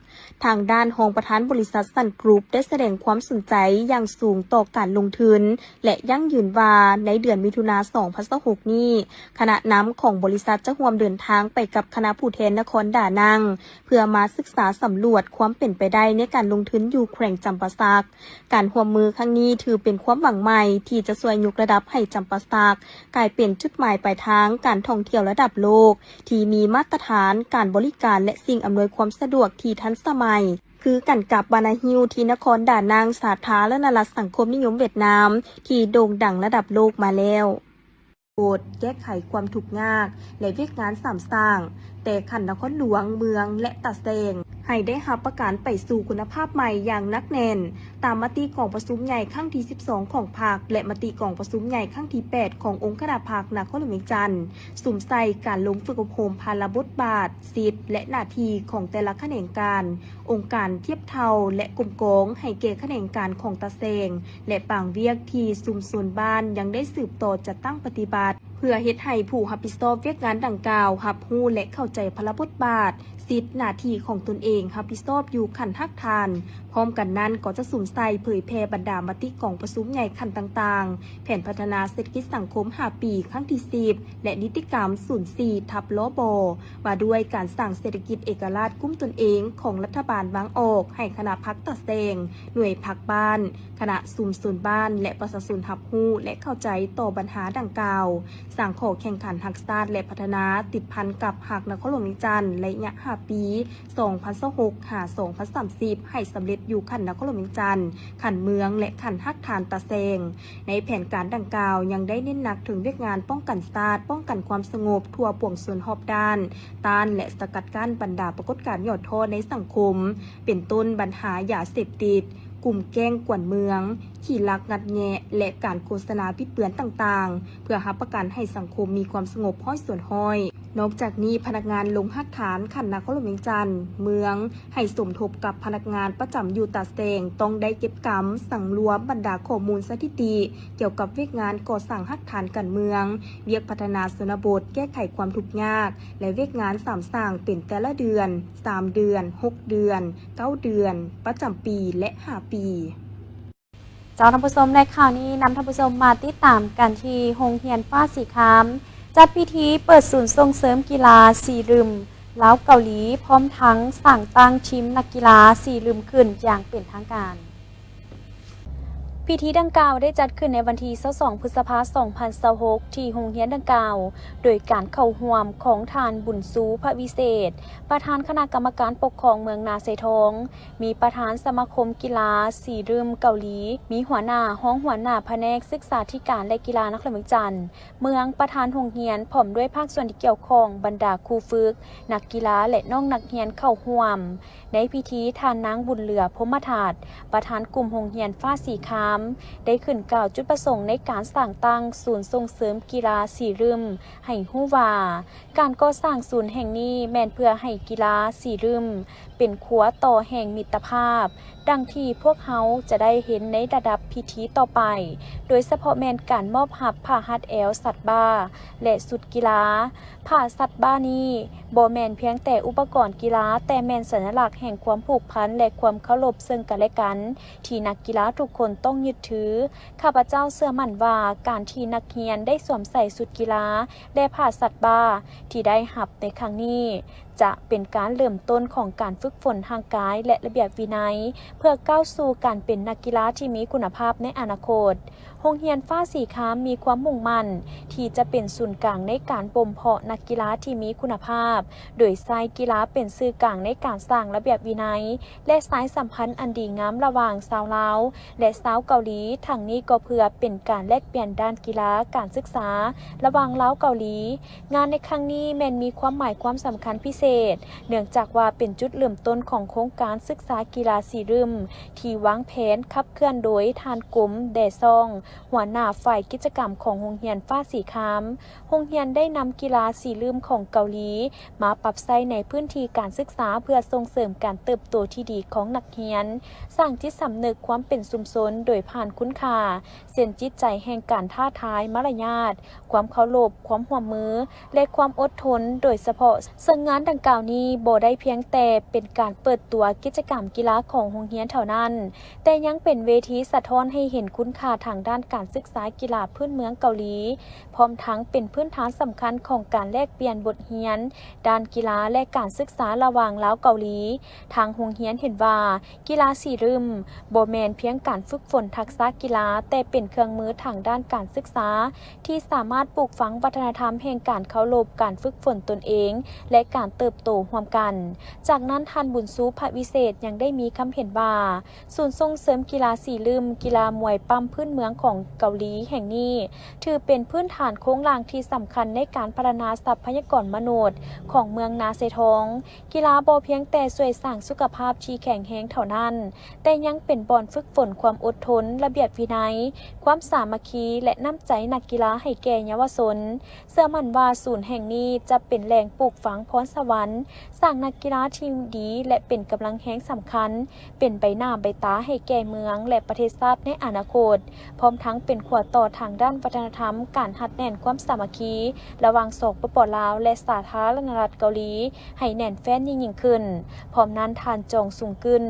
ທາງດ້ານຮອງປະທານບໍລິສັດ Sun Group ໄດ້ສະແດງຄວາມສົນໃຈຢ່າງສູງຕໍ່ການລົງທຶນ ແລະ ຢັ້ງຢືນວ່າໃນເດືອນມິຖຸນາ ສອງພັນຊາວຫົກນີ້, ຄະນະນຳຂອງບໍລິສັດຈະຮ່ວມເດີນທາງໄປກັບຄະນະຜູ້ແທນນະຄອນດານັງ ເພື່ອມາສຶກສາສຳຫຼວດຄວາມເປັນໄປໄດ້ໃນການລົງທຶນຢູ່ແຂວງຈຳປາສັກ. ການຮ່ວມມືຄັ້ງນີ້ຖືເປັນຄວາມຫວັງໃໝ່ທີ່ຈະຊ່ວຍຍົກລະດັບໃຫ້ຈຳປາສັກກາຍເປັນຈຸດໝາຍປາຍທາງການທ່ອງທ່ຽວລະດັບໂລກ ທີ່ມີມາດຕະຖານການບໍລິການ ແລະ ສິ່ງອຳນວຍຄວາມສະດວກທີ່ທັນສະໄໝ, ຄືກັນກັບບານາຮິວທີ່ນະຄອນດານັງ ສາທາລະນະລັດສັງຄົມນິຍົມຫວຽດນາມ ທີ່ໂດ່ງດັງລະດັບໂລກມາແລ້ວ. ໂກດແກ້ໄຂຄວາມທຸກຍາກ ແລະ ວຽກງານສາມສ້າງ ແຕ່ຂັ້ນນະຄອນຫຼວງ, ເມືອງ ແລະ ຕາແສງ ໃຫ້ໄດ້ຮັບປະກັນໄປສູ່ຄຸນນະພາບໃໝ່ຢ່າງໜັກແໜ້ນ, ຕາມມະຕິກອງປະຊຸມໃຫຍ່ຄັ້ງທີສິບສອງຂອງພັກ ແລະ ມະຕິກອງປະຊຸມໃຫຍ່ຄັ້ງທີແປດຂອງອົງຄະນະພັກນະຄອນຫຼວງວຽງຈັນ, ສຸມໃສ່ການລົງຝຶກອົບຮົມພາລະບົດບາດ, ສິດ ແລະ ໜ້າທີ່ຂອງແຕ່ລະຂະແໜງການ, ອົງການທຽບເທົ່າ ແລະ ກົມກອງໃຫ້ແກ່ຂະແໜງການຂອງຕາແສງ ແລະ ບາງວຽກທີ່ຊຸມຊົນບ້ານຍັງໄດ້ສືບຕໍ່ຈັດຕັ້ງປະຕິບັດ ເພື່ອເຮັດໃຫ້ຜູ້ຮັບຜິດຊອບວຽກງານດັ່ງກ່າວຮັບຮູ້ ແລະ ເຂົ້າໃຈພາລະບົດບາດ, ສິດ, ໜ້າທີ່ຂອງຕົນເອງຮັບຜິດຊອບຢູ່ຂັ້ນຮາກຖານ. ພ້ອມກັນນັ້ນກໍຈະສຸມໃສ່ເຜີຍແຜ່ບັນດາມະຕິກອງປະຊຸມໃຫຍ່ຂັ້ນຕ່າງໆ, ແຜນພັດທະນາເສດຖະກິດສັງຄົມຫ້າປີ ຄັ້ງທີສິບ ແລະ ນິຕິກຳສູນສີ່ທັບ ລບ ວ່າດ້ວຍການສ້າງເສດຖະກິດເອກະລາດກຸ້ມຕົນເອງຂອງລັດຖະບານວາງອອກໃຫ້ຄະນະພັກຕາແສງ, ໜ່ວຍພັກບ້ານ, ຄະນະຊຸມຊົນບ້ານ ແລະ ປະຊາຊົນຮັບຮູ້ ແລະ ເຂົ້າໃຈຕໍ່ບັນຫາດັ່ງກ່າວ, ສ້າງຂໍ້ແຂ່ງຂັນຮັກຊາດ ແລະ ພັດທະນາຕິດພັນກັບຮັກນະຄອນຫຼວງວຽງຈັນໄລຍະຫ້າປີ ສອງພັນຊາວຫົກ ຫາ ສອງພັນສາມສິບ ໃຫ້ສຳເລັດຢູ່ຂັ້ນນະຄອນຫຼວງວຽງຈັນ, ຂັ້ນເມືອງ ແລະ ຂັ້ນຮາກຖານຕາແສງ. ໃນແຜນການດັ່ງກ່າວຍັງໄດ້ເນັ້ນໜັກເຖິງວຽກງານປ້ອງກັນຊາດ, ປ້ອງກັນຄວາມສະຫງົບທົ່ວປວງຊົນຮອບດ້ານ, ຕ້ານ ແລະ ສະກັດກັ້ນບັນດາປາກົດການຫຍໍ້ທໍ້ໃນສັງຄົມ, ເປັນຕົ້ນບັນຫາຢາເສບຕິດ, ກຸ່ມແກ້ງກວນເມືອງ, ຂີ້ລັກງັດແງະ ແລະ ການໂຄສະນາບິດເບືອນຕ່າງໆ ເພື່ອຮັບປະກັນໃຫ້ສັງຄົມມີຄວາມສະຫງົບຮ້ອຍສ່ວນຮ້ອຍ. ນອກຈາກນີ້, ພະນັກງານລົງຮາກຖານຂັ້ນນະຄອນຫຼວງວຽງຈັນ, ເມືອງ ໃຫ້ສົມທົບກັບພະນັກງານປະຈຳຢູ່ຕາແສງ ຕ້ອງໄດ້ເກັບກຳສັງລວມບັນດາຂໍ້ມູນສະຖິຕິ ກ່ຽວກັບວຽກງານກໍ່ສ້າງຮາກຖານການເມືອງ, ວຽກພັດທະນາຊົນນະບົດ, ແກ້ໄຂຄວາມທຸກຍາກ ແລະ ວຽກງານສາມສ້າງເປັນແຕ່ລະເດືອນ, ສາມເດືອນ, ຫົກເດືອນ, ເກົ້າເດືອນ, ປະຈຳປີ ແລະ ຫ້າປີ. ເຈົ້າ ທ່ານຜູ້ຊົມ, ໃນຂ່າວນີ້ນຳທ່ານຜູ້ຊົມມາຕິດຕາມກັນທີ່ໂຮງຮຽນຟ້າສີຄາມ ຈັດພິທີເປີດສູນສົ່ງເສີມກິລາສີລຶ້ມລາວເກົາຫຼີ ພ້ອມທັງສ້າງຕັ້ງທີມນັກກິລາສີລຶ້ມຂຶ້ນຢ່າງເປັນທາງການ. ພິທີດັ່ງກ່າວໄດ້ຈັດຂຶ້ນໃນວັນທີຊາວສອງ ພຶດສະພາ ສອງພັນຊາວຫົກ ທີ່ໂຮງຮຽນດັ່ງກ່າວ ໂດຍການເຂົ້າຮ່ວມຂອງທ່ານ ບຸນຊູ ພະວິເສດ ປະທານຄະນະກຳມະການປົກຄອງເມືອງນາຊາຍທອງ, ມີປະທານສະມາຄົມກິລາສີລຶ້ມເກົາຫຼີ, ມີຫົວໜ້າ, ຮອງຫົວໜ້າພະແນກສຶກສາທິການ ແລະ ກິລານະຄອນຫຼວງວຽງຈັນ, ເມືອງ, ປະທານໂຮງຮຽນ ພ້ອມດ້ວຍພາກສ່ວນທີ່ກ່ຽວຂ້ອງ, ບັນດາຄູຝຶກ, ນັກກິລາ ແລະ ນ້ອງນັກຮຽນເຂົ້າຮ່ວມ. ໃນພິທີ, ທ່ານນາງ ບຸນເຫຼືອ ພົມມະທັດ ປະທານກຸ່ມໂຮງຮຽນຟ້າສີຄາມ ໄດ້ຂຶ້ນກ່າວຈຸດປະສົງໃນການສ້າງຕັ້ງສູນສົ່ງເສີມກິລາສີລຶ້ມ ໃຫ້ຮູ້ວ່າ ການກໍ່ສ້າງສູນແຫ່ງນີ້ແມ່ນເພື່ອໃຫ້ກິລາສີລຶ້ມ ເປັນຂົວຕໍ່ແຫ່ງມິດຕະພາບ, ດັ່ງທີ່ພວກເຮົາຈະໄດ້ເຫັນໃນລະດັບພິທີຕໍ່ໄປ, ໂດຍສະເພາະແມ່ນການມອບຮັບຜ້າຮັດແອວສັດບ້າ ແລະ ຊຸດກິລາ. ຜ້າສັດບ້ານີ້ບໍ່ແມ່ນພຽງແຕ່ອຸປະກອນກິລາ, ແຕ່ແມ່ນສັນຍະລັກແຫ່ງຄວາມຜູກພັນ ແລະ ຄວາມເຄົາລົບເຊິ່ງກັນແລະກັນ ທີ່ນັກກິລາທຸກຄົນຕ້ອງຍຶດຖື. ຂ້າພະເຈົ້າເຊື່ອໝັ້ນວ່າ ການທີ່ນັກຮຽນໄດ້ສວມໃສ່ຊຸດກິລາ ແລະ ຜ້າສັດບ້າທີ່ໄດ້ຮັບໃນຄັ້ງນີ້ ຈະເປັນການເລີ່ມຕົ້ນຂອງການຝຶກຝົນຮ່າງກາຍ ແລະ ລະບຽບວິໄນ ເພື່ອກ້າວສູ່ການເປັນນັກກິລາທີ່ມີຄຸນນະພາບໃນອະນາຄົດ. ໂຮງຮຽນຟ້າສີຄາມມີຄວາມມຸ່ງໝັ້ນທີ່ຈະເປັນສູນກາງໃນການບົ່ມເພາະນັກກິລາທີ່ມີຄຸນນະພາບ, ໂດຍໃຊ້ກິລາເປັນສື່ກາງໃນການສ້າງລະບຽບວິໄນ ແລະ ສາຍສຳພັນອັນດີງາມລະຫວ່າງຊາວລາວ ແລະ ຊາວເກົາຫຼີ, ທັງນີ້ກໍເພື່ອເປັນການແລກປ່ຽນດ້ານກິລາການສຶກສາລະຫວ່າງລາວເກົາຫຼີ. ງານໃນຄັ້ງນີ້ແມ່ນມີຄວາມໝາຍຄວາມສຳຄັນພິເສດ, ເນື່ອງຈາກວ່າເປັນຈຸດເລີ່ມຕົ້ນຂອງໂຄງການສຶກສາກິລາສີລຶ້ມ ທີ່ວາງແຜນຂັບເຄື່ອນໂດຍທ່ານ ກົມ ແດຊ່ອງ, ຫົວໜ້າຝ່າຍກິດຈະກຳຂອງໂຮງຮຽນຟ້າສີຄາມ. ໂຮງຮຽນໄດ້ນຳກິລາສີລຶ້ມຂອງເກົາຫຼີ ມາປັບໃຊ້ໃນພື້ນທີ່ການສຶກສາ ເພື່ອສົ່ງເສີມການເຕີບໂຕທີ່ດີຂອງນັກຮຽນ, ສ້າງຈິດສຳນຶກຄວາມເປັນຊຸມຊົນໂດຍຜ່ານຄຸນຄ່າ ເຊັ່ນ ຈິດໃຈແຫ່ງການທ້າທາຍ, ມາລະຍາດ, ຄວາມເຄົາລົບ, ຄວາມຮ່ວມມື ແລະ ຄວາມອົດທົນໂດຍສະເພາະ. ເຊິ່ງງານດັ່ງກ່າວນີ້ບໍ່ໄດ້ພຽງແຕ່ເປັນການເປີດຕົວກິດຈະກຳກິລາຂອງໂຮງຮຽນເທົ່ານັ້ນ, ແຕ່ຍັງເປັນເວທີສະທ້ອນໃຫ້ເຫັນຄຸນຄ່າທາງດ້ານການສຶກສາກິລາພື້ນເມືອງເກົາຫຼີ, ພ້ອມທັງເປັນພື້ນຖານສຳຄັນຂອງການແລກປ່ຽນບົດຮຽນດ້ານກິລາ ແລະ ການສຶກສາລະຫວ່າງລາວເກົາຫຼີ. ທາງໂຮງຮຽນເຫັນວ່າ ກິລາສີລຶ້ມບໍ່ແມ່ນພຽງການຝຶກຝົນທັກສະກິລາ, ແຕ່ເປັນເຄື່ອງມືທາງດ້ານການສຶກສາ ທີ່ສາມາດປູກຝັງວັດທະນະທຳແຫ່ງການເຄົາລົບ, ການຝຶກຝົນຕົນເອງ ແລະ ການເຕີບໂຕຮ່ວມກັນ. ຈາກນັ້ນ, ທ່ານ ບຸນຊູ ພະວິເສດ ຍັງໄດ້ມີຄຳເຫັນວ່າ ສູນສົ່ງເສີມກິລາສີລຶ້ມ, ກິລາມວຍປ້ຳພື້ນເມືອງຂອງເກົາຫຼີແຫ່ງນີ້ ຖືເປັນພື້ນຖານໂຄງລ່າງທີ່ສຳຄັນໃນການພັດທະນາຊັບພະຍາກອນມະນຸດຂອງເມືອງນາຊາຍທອງ. ກິລາບໍ່ພຽງແຕ່ຊ່ວຍສ້າງສຸຂະພາບທີ່ແຂງແຮງເທົ່ານັ້ນ, ແຕ່ຍັງເປັນບ່ອນຝຶກຝົນຄວາມອົດທົນ, ລະບຽບວິໄນ, ຄວາມສາມັກຄີ ແລະ ນ້ຳໃຈນັກກິລາໃຫ້ແກ່ເຍົາວະຊົນ. ເຊື່ອໝັ້ນວ່າສູນແຫ່ງນີ້ຈະເປັນແຫຼ່ງປູກຝັງພອນສະຫວັນ, ສ້າງນັກກິລາທີ່ດີ ແລະ ເປັນກຳລັງແຮງສຳຄັນ, ເປັນໃບໜ້າໃບຕາໃຫ້ແກ່ເມືອງ ແລະ ປະເທດຊາດໃນອະນາຄົດ, ພ້ອມທັງເປັນຂົວຕໍ່ທາງດ້ານວັດທະນະທຳ, ການຮັດແໜ້ນຄວາມສາມັກຄີລະຫວ່າງ ສປປ ລາວ ແລະ ສາທາລະນະລັດເກົາຫຼີ ໃຫ້ແໜ້ນແຟ້ນຍິ່ງໆຂຶ້ນ. ພ້ອມນັ້ນ, ທ່ານ ຈອງ ຊຸງກຶນ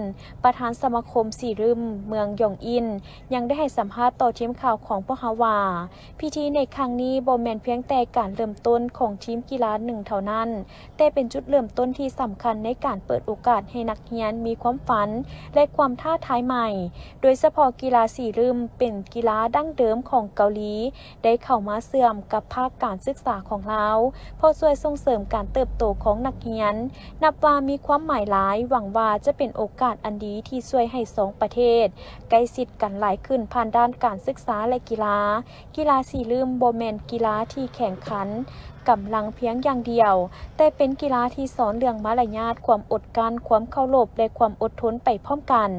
ປະທານສະມາຄົມສີລຶ້ມເມືອງຢອງອິນ ຍັງໄດ້ໃຫ້ສຳພາດຕໍ່ທີມຂ່າວຂອງພວກເຮົາວ່າ, ພິທີໃນຄັ້ງນີ້ບໍ່ແມ່ນພຽງແຕ່ການເລີ່ມຕົ້ນຂອງທີມກິລາໜຶ່ງເທົ່ານັ້ນ, ແຕ່ເປັນຈຸດເລີ່ມຕົ້ນທີ່ສຳຄັນໃນການເປີດໂອກາດໃຫ້ນັກຮຽນມີຄວາມຝັນ ແລະ ຄວາມທ້າທາຍໃໝ່, ໂດຍສະເພາະກິລາສີລຶ້ມເປັນກິລາດັ້ງເດີມຂອງເກົາຫຼີ ໄດ້ເຂົ້າມາເຊື່ອມກັບພາກການສຶກສາຂອງລາວ, ເພາະຊ່ວຍສົ່ງເສີມການເຕີບໂຕຂອງນັກຮຽນ. ນັບວ່າມີຄວາມໝາຍຫຼາຍ, ຫວັງວ່າຈະເປັນໂອກາດອັນດີທີ່ຊ່ວຍໃຫ້ສອງປະເທດໃກ້ຊິດກັນຫຼາຍຂຶ້ນຜ່ານດ້ານການສຶກສາ ແລະ ກິລາ. ກິລາສີລຶ້ມບໍ່ແມ່ນກິລາທີ່ແຂ່ງຂັນກຳລັງພຽງຢ່າງດຽວ, ແຕ່ເປັນກິລາທີ່ສອນເລື່ອງມາລະຍາດ, ຄວາມອົດກັ້ນ, ຄວາມເຄົາລົບ ແລະ ຄວາມອົດທົນໄປພ້ອມກັນ.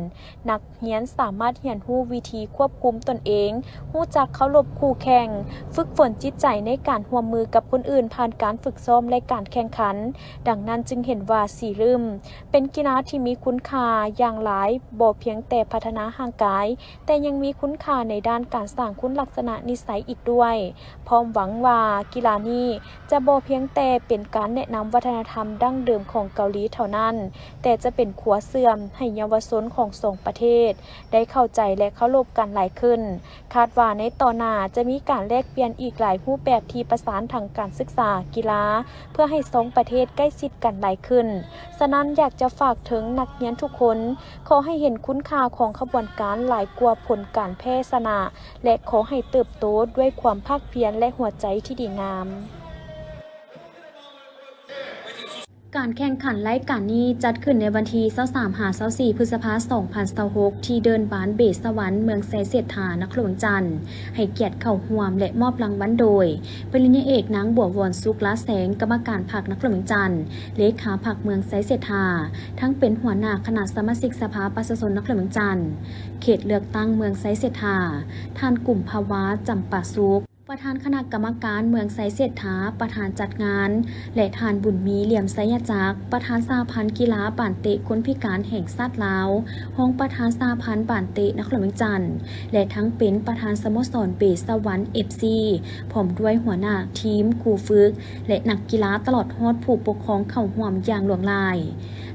ນັກຮຽນສາມາດຮຽນຮູ້ວິທີຄວບຄຸມຕົນເອງ, ຮູ້ຈັກເຄົາລົບຄູ່ແຂ່ງ, ຝຶກຝົນຈິດໃຈໃນການຮ່ວມມືກັບຄົນອື່ນຜ່ານການຝຶກຊ້ອມ ແລະ ການແຂ່ງຂັນ. ດັ່ງນັ້ນຈຶ່ງເຫັນວ່າສີລຶ້ມເປັນກິລາທີ່ມີຄຸນຄ່າຢ່າງຫຼາຍ, ບໍ່ພຽງແຕ່ພັດທະນາຮ່າງກາຍ, ແຕ່ຍັງມີຄຸນຄ່າໃນດ້ານການສ້າງຄຸນລັກສະນະນິໄສອີກດ້ວຍ. ພ້ອມຫວັງວ່າກິລານີ້ ຈະບໍ່ພຽງແຕ່ເປັນການແນະນຳວັດທະນະທຳດັ້ງເດີມຂອງເກົາຫຼີເທົ່ານັ້ນ, ແຕ່ຈະເປັນຂົວເຊື່ອມໃຫ້ເຍົາວະຊົນຂອງສອງປະເທດໄດ້ເຂົ້າໃຈ ແລະ ເຄົາລົບກັນຫຼາຍຂຶ້ນ. ຄາດວ່າໃນຕໍ່ໜ້າຈະມີການແລກປ່ຽນອີກຫຼາຍຮູບແບບທີ່ປະສານທາງການສຶກສາ, ກິລາ ເພື່ອໃຫ້ສອງປະເທດໃກ້ຊິດກັນຫຼາຍຂຶ້ນ. ສະນັ້ນ ຢາກຈະຝາກເຖິງນັກຮຽນທຸກຄົນ, ຂໍໃຫ້ເຫັນຄຸນຄ່າຂອງຂະບວນການຫຼາຍກວ່າຜົນການແພ້ຊະນະ ແລະ ຂໍໃຫ້ເຕີບໂຕດ້ວຍຄວາມພາກພຽນ ແລະ ຫົວໃຈທີ່ດີງາມ. ການແຂ່ງຂັນລາຍການນີ້ຈັດຂຶ້ນໃນວັນທີຊາວສາມຫາຊາວສີ່ ພຶດສະພາ ສອງພັນຊາວຫົກ ທີ່ເດີ່ນບານເບສະຫວັນ ເມືອງໄຊເສດຖາ ນະຄອນຫຼວງວຽງຈັນ, ໃຫ້ກຽດເຂົ້າຮ່ວມ ແລະ ມອບລາງວັນໂດຍ ປະລິນຍາເອກ ນາງ ບົວວອນ ສຸກລາແສງ, ກຳມະການພັກນະຄອນຫຼວງວຽງຈັນ, ເລຂາພັກເມືອງໄຊເສດຖາ, ທັງເປັນຫົວໜ້າຄະນະສະມາຊິກສະພາປະຊາຊົນນະຄອນຫຼວງວຽງຈັນ ເຂດເລືອກຕັ້ງເມືອງໄຊເສດຖາ, ທ່ານ ກຸມພະວາ ຈຳປາສຸກ, ປະທານຄະນະກຳມະການເມືອງໄຊເສດຖາ, ປະທານຈັດງານ ແລະ ທ່ານ ບຸນມີ ຫຼຽມໄຊຍະຈັກ, ປະທານສະຫະພັນກິລາບານເຕະຄົນພິການແຫ່ງຊາດລາວ, ຮອງປະທານສະຫະພັນບານເຕະນະຄອນຫຼວງວຽງຈັນ ແລະ ທັງເປັນປະທານສະໂມສອນເບສະຫວັນ ເອັຟຊີ ພ້ອມດ້ວຍຫົວໜ້າທີມ, ຄູຝຶກ ແລະ ນັກກິລາ ຕະຫຼອດຮອດຜູ້ປົກຄອງເຂົ້າຮ່ວມຢ່າງຫຼວງຫຼາຍ.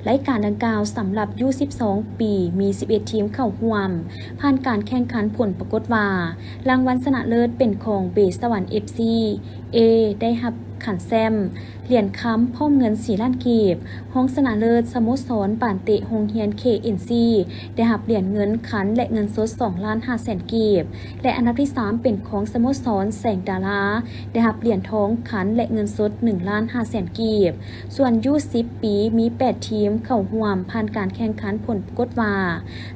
ລາຍການດັ່ງກ່າວສຳລັບ ຢູສິບສອງປີ ມີສິບເອັດທີມເຂົ້າຮ່ວມ. ຜ່ານການແຂ່ງຂັນ ຜົນປາກົດວ່າ ລາງວັນຊະນະເລີດເປັນຂອງເບສະຫວັນ ເອັຟຊີ ເອ ໄດ້ຮັບຂັນແຊ້ມ, ຫຼຽນຄຳ ພ້ອມເງິນສີ່ລ້ານກີບ, ຮອງຊະນະເລີດສະໂມສອນບານເຕະໂຮງຮຽນ ເຄເອັນຊີ ໄດ້ຮັບຫຼຽນເງິນຂັນ ແລະ ເງິນສົດສອງລ້ານຫ້າແສນກີບ ແລະ ອັນດັບທີສາມເປັນຂອງສະໂມສອນແສງດາລາ ໄດ້ຮັບຫຼຽນທອງຂັນ ແລະ ເງິນສົດໜຶ່ງລ້ານຫ້າແສນກີບ. ສ່ວນຢູສິບປີ ມີແປດທີມເຂົ້າຮ່ວມ. ຜ່ານການແຂ່ງຂັນ ຜົນປາກົດວ່າ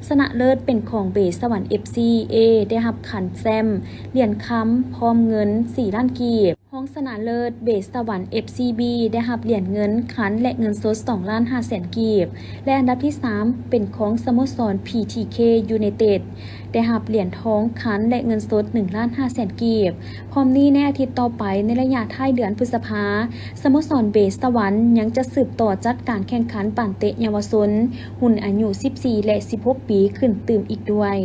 ຊະນະເລີດເປັນຂອງເບສະຫວັນ ເອັຟຊີ ເອ ໄດ້ຮັບຂັນແຊ້ມ, ຫຼຽນຄຳ ພ້ອມເງິນສີ່ລ້ານກີບ. ຮອງຊະນະເລີດ ເບສະຫວັນ ເອັຟຊີ ບີ ໄດ້ຮັບຫຼຽນເງິນຂັນ ແລະ ເງິນສົດສອງລ້ານຫ້າແສນກີບ ແລະ ອັນດັບທີສາມເປັນຂອງສະໂມສອນ ພີທີເຄ ຢູໄນເຕັດ ໄດ້ຮັບຫຼຽນທອງຂັນ ແລະ ເງິນສົດໜຶ່ງລ້ານຫ້າແສນກີບ. ພ້ອມນີ້ໃນອາທິດຕໍ່ໄປ ໃນໄລຍະທ້າຍເດືອນພຶດສະພາ, ສະໂມສອນເບສະຫວັນຍັງຈະສືບຕໍ່ຈັດການແຂ່ງຂັນບານເຕະເຍົາວະຊົນ ຮຸ່ນອາຍຸສິບສີ່ ແລະ ສິບຫົກປີ ຂຶ້ນຕື່ມອີກດ້ວຍ.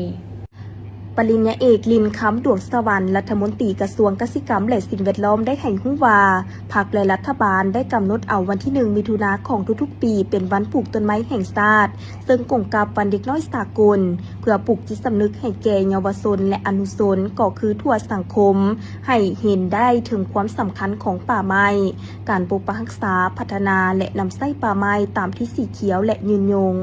ປະລິນຍາເອກ ລິນຄຳ ດວງສະຫວັນ ລັດຖະມົນຕີກະຊວງກະສິກຳ ແລະ ສິ່ງແວດລ້ອມ ໄດ້ໃຫ້ຮູ້ວ່າ ພັກ ແລະ ລັດຖະບານໄດ້ກຳນົດເອົາວັນທີໜຶ່ງ ມິຖຸນາຂອງທຸກໆປີ ເປັນວັນປູກຕົ້ນໄມ້ແຫ່ງຊາດ, ເຊິ່ງກົງກັບວັນເດັກນ້ອຍສາກົນ, ເພື່ອປູກຈິດສຳນຶກໃຫ້ແກ່ເຍົາວະຊົນ ແລະ ອະນຸຊົນ ກໍຄືທົ່ວສັງຄົມ ໃຫ້ເຫັນໄດ້ເຖິງຄວາມສຳຄັນຂອງປ່າໄມ້, ການປົກປັກຮັກສາ, ພັດທະນາ ແລະ ນຳໃຊ້ປ່າໄມ້ຕາມທິດສີຂຽວ ແລະ ຍືນຍົງ.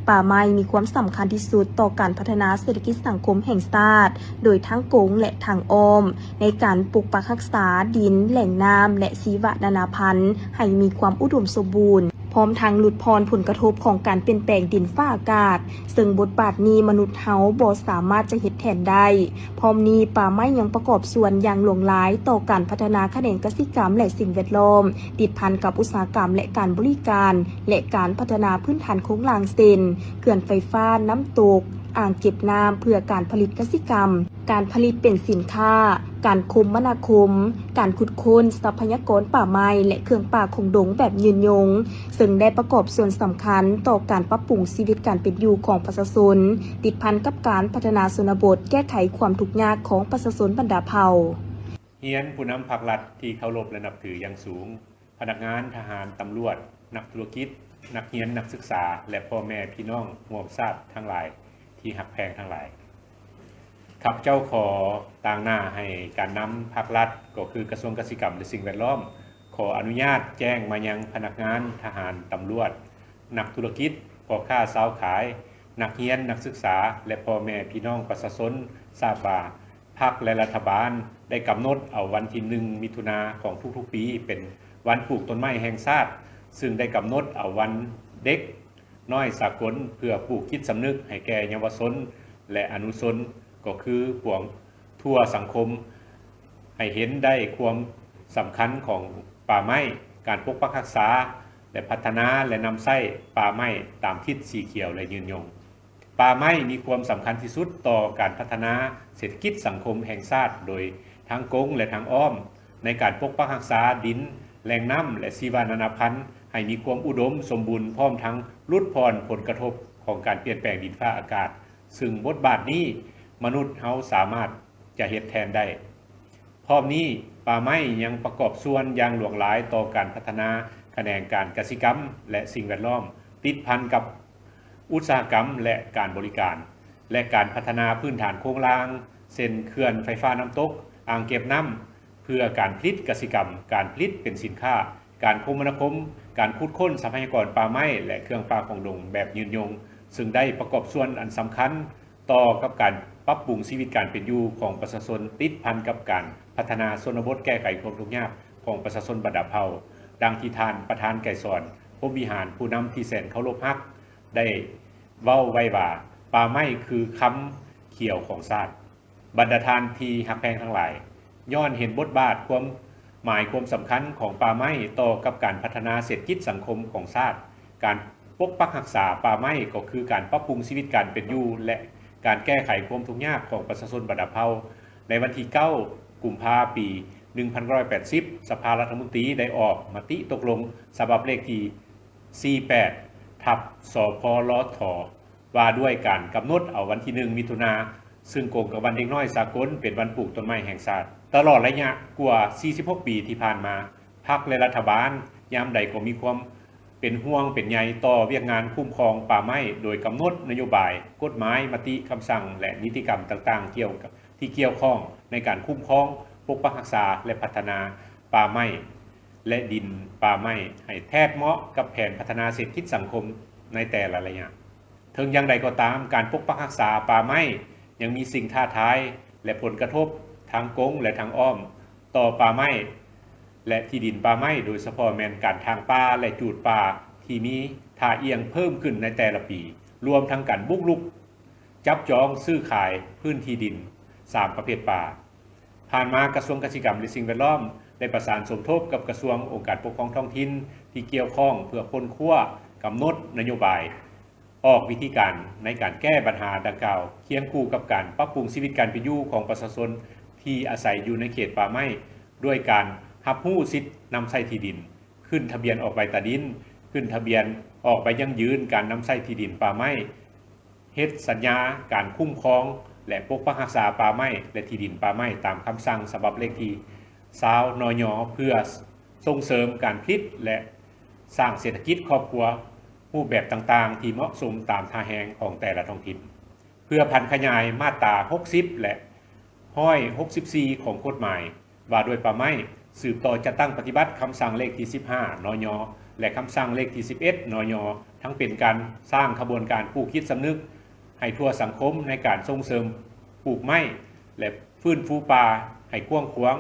ປ່າໄມ້ມີຄວາມສຳຄັນທີ່ສຸດຕໍ່ການພັດທະນາເສດຖະກິດສັງຄົມແຫ່ງຊາດ ໂດຍທາງກົງ ແລະ ທາງອ້ອມ ໃນການປົກປັກຮັກສາດິນ, ແຫຼ່ງນ້ຳ ແລະ ຊີວະນານາພັນ ໃຫ້ມີຄວາມອຸດົມສົມບູນ, ພ້ອມທັງຫຼຸດຜ່ອນຜົນກະທົບຂອງການປ່ຽນແປງດິນຟ້າອາກາດ, ເຊິ່ງບົດບາດນີ້ມະນຸດເຮົາບໍ່ສາມາດຈະເຮັດແທນໄດ້. ພ້ອມນີ້, ປ່າໄມ້ຍັງປະກອບສ່ວນຢ່າງຫຼວງຫຼາຍຕໍ່ການພັດທະນາຂະແໜງກະສິກຳ ແລະ ສິ່ງແວດລ້ອມ, ຕິດພັນກັບອຸດສາຫະກຳ ແລະ ການບໍລິການ ແລະ ການພັດທະນາພື້ນຖານໂຄງລ່າງ ເຊັ່ນ ເຂື່ອນໄຟຟ້າ, ນ້ຳຕົກ, ອ່າງເກັບນ້ຳ ເພື່ອການຜະລິດກະສິກຳ, ການຜະລິດເປັນສິນຄ້າ, ການຄົມມະນາຄົມ, ການຂຸດຄົ້ນຊັບພະຍາກອນປ່າໄມ້ ແລະ ເຄື່ອງປ່າຄົງດົງແບບຍືນຍົງ, ເຊິ່ງໄດ້ປະກອບສ່ວນສຳຄັນຕໍ່ການປັບປຸງຊີວິດການເປັນຢູ່ຂອງປະຊາຊົນ, ຕິດພັນກັບການພັດທະນາຊົນນະບົດ, ແກ້ໄຂຄວາມທຸກຍາກຂອງປະຊາຊົນບັນດາເຜົ່າ. ຮຽນຜູ້ນຳພັກລັດທີ່ເຄົາລົບ ແລະ ນັບຖືຢ່າງສູງ, ພະນັກງານ, ທະຫານ, ຕຳຫຼວດ, ນັກທຸລະກິດ, ນັກຮຽນ, ນັກສຶກສາ ແລະ ພໍ່ແມ່ພີ່ນ້ອງຮ່ວມຊາດທັງຫຼາຍທີ່ຮັກແພງທັງຫຼາຍ. ຂ້າພະເຈົ້າຂໍຕາງໜ້າໃຫ້ການນຳພັກລັດ, ກໍຄືກະຊວງກະສິກຳ ແລະ ສິ່ງແວດລ້ອມ, ຂໍອະນຸຍາດແຈ້ງມາຍັງພະນັກງານ, ທະຫານ, ຕຳຫຼວດ, ນັກທຸລະກິດ, ພໍ່ຄ້າຊາວຂາຍ, ນັກຮຽນ, ນັກສຶກສາ ແລະ ພໍ່ແມ່ພີ່ນ້ອງປະຊາຊົນຊາບວ່າ ພັກ ແລະ ລັດຖະບານໄດ້ກຳນົດເອົາວັນທີໜຶ່ງ ມິຖຸນາຂອງທຸກໆປີ ເປັນວັນປູກຕົ້ນໄມ້ແຫ່ງຊາດ, ເຊິ່ງໄດ້ກຳນົດເອົາວັນເດັກນ້ອຍສາກົນ ເພື່ອປູກຈິດສຳນຶກໃຫ້ແກ່ເຍົາວະຊົນ ແລະ ອະນຸຊົນ ກໍຄືປວງທົ່ວສັງຄົມ ໃຫ້ເຫັນໄດ້ຄວາມສຳຄັນຂອງປ່າໄມ້, ການປົກປັກຮັກສາ ແລະ ພັດທະນາ ແລະ ນຳໃຊ້ປ່າໄມ້ຕາມທິດສີຂຽວ ແລະ ຍືນຍົງ. ປ່າໄມ້ມີຄວາມສຳຄັນທີ່ສຸດຕໍ່ການພັດທະນາເສດຖະກິດສັງຄົມແຫ່ງຊາດ ໂດຍທາງກົງ ແລະ ທາງອ້ອມ ໃນການປົກປັກຮັກສາດິນ, ແຫຼ່ງນ້ຳ ແລະ ຊີວະນານາພັນ ໃຫ້ມີຄວາມອຸດົມສົມບູນ, ພ້ອມທັງຫຼຸດຜ່ອນຜົນກະທົບຂອງການປ່ຽນແປງດິນຟ້າອາກາດ, ເຊິ່ງບົດບາດນີ້ມະນຸດເຮົາສາມາດຈະເຮັດແທນໄດ້. ພ ພ້ອມນີ້, ປ່າໄມ້ຍັງປະກອບສ່ວນຢ່າງຫຼວງຫຼາຍຕໍ່ການພັດທະນາຂະແໜງການກະສິກຳ ແລະ ສິ່ງແວດລ້ອມ, ຕິດພັນກັບອຸດສາຫະກຳ ແລະ ການບໍລິການ ແລະ ການພັດທະນາພື້ນຖານໂຄງລ່າງ ເຊັ່ນ ເຂື່ອນໄຟຟ້ານ້ຳຕົກ, ອ່າງເກັບນ້ຳ ເພື່ອການຜະລິດກະສິກຳ, ການຜະລິດເປັນສິນຄ້າ, ການຄົມມະນາຄົມ, ການຂຸດຄົ້ນຊັບພະຍາກອນປ່າໄມ້ ແລະ ເຄື່ອງປ່າຂອງດົງແບບຍືນຍົງ, ເຊິ່ງໄດ້ປະກອບສ່ວນອັນສຳຄັນຕໍ່ກັບການປັບປຸງຊີວິດການເປັນຢູ່ຂອງປະຊາຊົນ, ຕິດພັນກັບການພັດທະນາຊົນນະບົດ, ແກ້ໄຂຄວາມທຸກຍາກຂອງປະຊາຊົນບັນດາເຜົ່າ, ດັ່ງທີ່ທ່ານປະທານໄກສອນ ພົມວິຫານ ຜູ້ນຳທີ່ແສນເຄົາລົບຮັກ ໄດ້ເວົ້າໄວ້ວ່າ, ປ່າໄມ້ຄືຄຳຂຽວຂອງຊາດ. ບັນດາທ່ານທີ່ຮັກແພງທັງຫຼາຍ, ຍ້ອນເຫັນບົດບາດ, ຄວາມໝາຍ, ຄວາມສຳຄັນຂອງປ່າໄມ້ຕໍ່ກັບການພັດທະນາເສດຖະກິດສັງຄົມຂອງຊາດ, ການປົກປັກຮັກສາປ່າໄມ້ກໍຄືການປັບປຸງຊີວິດການເປັນຢູ່ ແລະ ການແກ້ໄຂຄວາມທຸກຍາກຂອງປະຊາຊົນບັນດາເຜົ່າ. ໃນວັນທີເກົ້າ ກຸມພາ ປີໜຶ່ງພັນເກົ້າຮ້ອຍແປດສິບ ສະພາລັດຖະມົນຕີໄດ້ອອກມະຕິຕົກລົງສະບັບເລກທີສີ່ແປດ ທັບ ສພລທ ວ່າດ້ວຍການກຳນົດເອົາວັນທີໜຶ່ງ ມິຖຸນາ ເຊິ່ງກົງກັບວັນເດັກນ້ອຍສາກົນ ເປັນວັນປູກຕົ້ນໄມ້ແຫ່ງຊາດ. ຕະຫຼອດໄລຍະກວ່າສີ່ສິບຫົກປີທີ່ຜ່ານມາ, ພັກ ແລະ ລັດຖະບານຍາມໃດກໍມີຄວາມເປັນຫ່ວງເປັນໃຍຕໍ່ວຽກງານຄຸ້ມຄອງປ່າໄມ້, ໂດຍກຳນົດນະໂຍບາຍ, ກົດໝາຍ, ມະຕິ, ຄຳສັ່ງ ແລະ ນິຕິກຳຕ່າງໆ ກ່ຽວກັບ ທີ່ກ່ຽວຂ້ອງໃນການຄຸ້ມຄອງ, ປົກປັກຮັກສາ ແລະ ພັດທະນາປ່າໄມ້ ແລະ ດິນປ່າໄມ້ ໃຫ້ແທດເໝາະກັບແຜນພັດທະນາເສດຖະກິດສັງຄົມໃນແຕ່ລະໄລຍະ. ເຖິງຢ່າງໃດກໍຕາມ, ການປົກປັກຮັກສາປ່າໄມ້ຍັງມີສິ່ງທ້າທາຍ ແລະ ຜົນກະທົບທາງກົງ ແລະ ທາງອ້ອມຕໍ່ປ່າໄມ້ ແລະ ທີ່ດິນປ່າໄມ້, ໂດຍສະເພາະແມ່ນການຖາງປ່າ ແລະ ຈູດປ່າທີ່ມີທ່າອ່ຽງເພີ່ມຂຶ້ນໃນແຕ່ລະປີ, ລວມທັງການບຸກລຸກ ຈັບຈອງຊື້ຂາຍພື້ນທີ່ດິນສາມປະເພດປ່າ. ຜ່ານມາກະຊວງກະສິກຳ ແລະ ສິ່ງແວດລ້ອມ ໄດ້ປະສານສົມທົບກັບກະຊວງ ອົງການປົກຄອງທ້ອງຖິ່ນທີ່ກ່ຽວຂ້ອງ ເພື່ອຄົ້ນຄວ້າ, ກຳນົດນະໂຍບາຍ, ອອກວິທີການໃນການແກ້ບັນຫາດັ່ງກ່າວ, ຄຽງຄູ່ກັບການປັບປຸງຊີວິດການເປັນຢູ່ຂອງປະຊາຊົນທີ່ອາໄສຢູ່ໃນເຂດປ່າໄມ້ ດ້ວຍການຮັບຮູ້ສິດນຳໃຊ້ທີ່ດິນ, ຂຶ້ນທະບຽນອອກໃບຕາດິນ, ຂຶ້ນທະບຽນອອກໃບຢັ້ງຢືນການນຳໃຊ້ທີ່ດິນປ່າໄມ້, ເຮັດສັນຍາການຄຸ້ມຄອງ ແລະ ປົກປັກຮັກສາປ່າໄມ້ ແລະ ທີ່ດິນປ່າໄມ້ ຕາມຄຳສັ່ງສະບັບເລກທີຊາວ ນຍ ເພື່ອສົ່ງເສີມການຜະລິດ ແລະ ສ້າງເສດຖະກິດຄອບຄົວຮູບແບບຕ່າງໆ ທີ່ເໝາະສົມຕາມທ່າແຮງຂອງແຕ່ລະທ້ອງຖິ່ນ, ເພື່ອຜັນຂະຫຍາຍມາດຕາຫົກສິບ ແລະ ຮ້ອຍຫົກສິບສີ່ ຂອງກົດໝາຍ ວ່າດ້ວຍປ່າໄມ້, ສືບຕໍ່ຈັດຕັ້ງປະຕິບັດຄຳສັ່ງເລກທີສິບຫ້າ ນຍ ແລະ ຄຳສັ່ງເລກທີສິບເອັດ ນຍ ທັງເປັນການສ້າງຂະບວນການປູກຈິດສຳນຶກໃຫ້ທົ່ວສັງຄົມໃນການສົ່ງເສີມປູກໄມ້ ແລະ ຟື້ນຟູປ່າໃຫ້ກວ້າງຂວາງ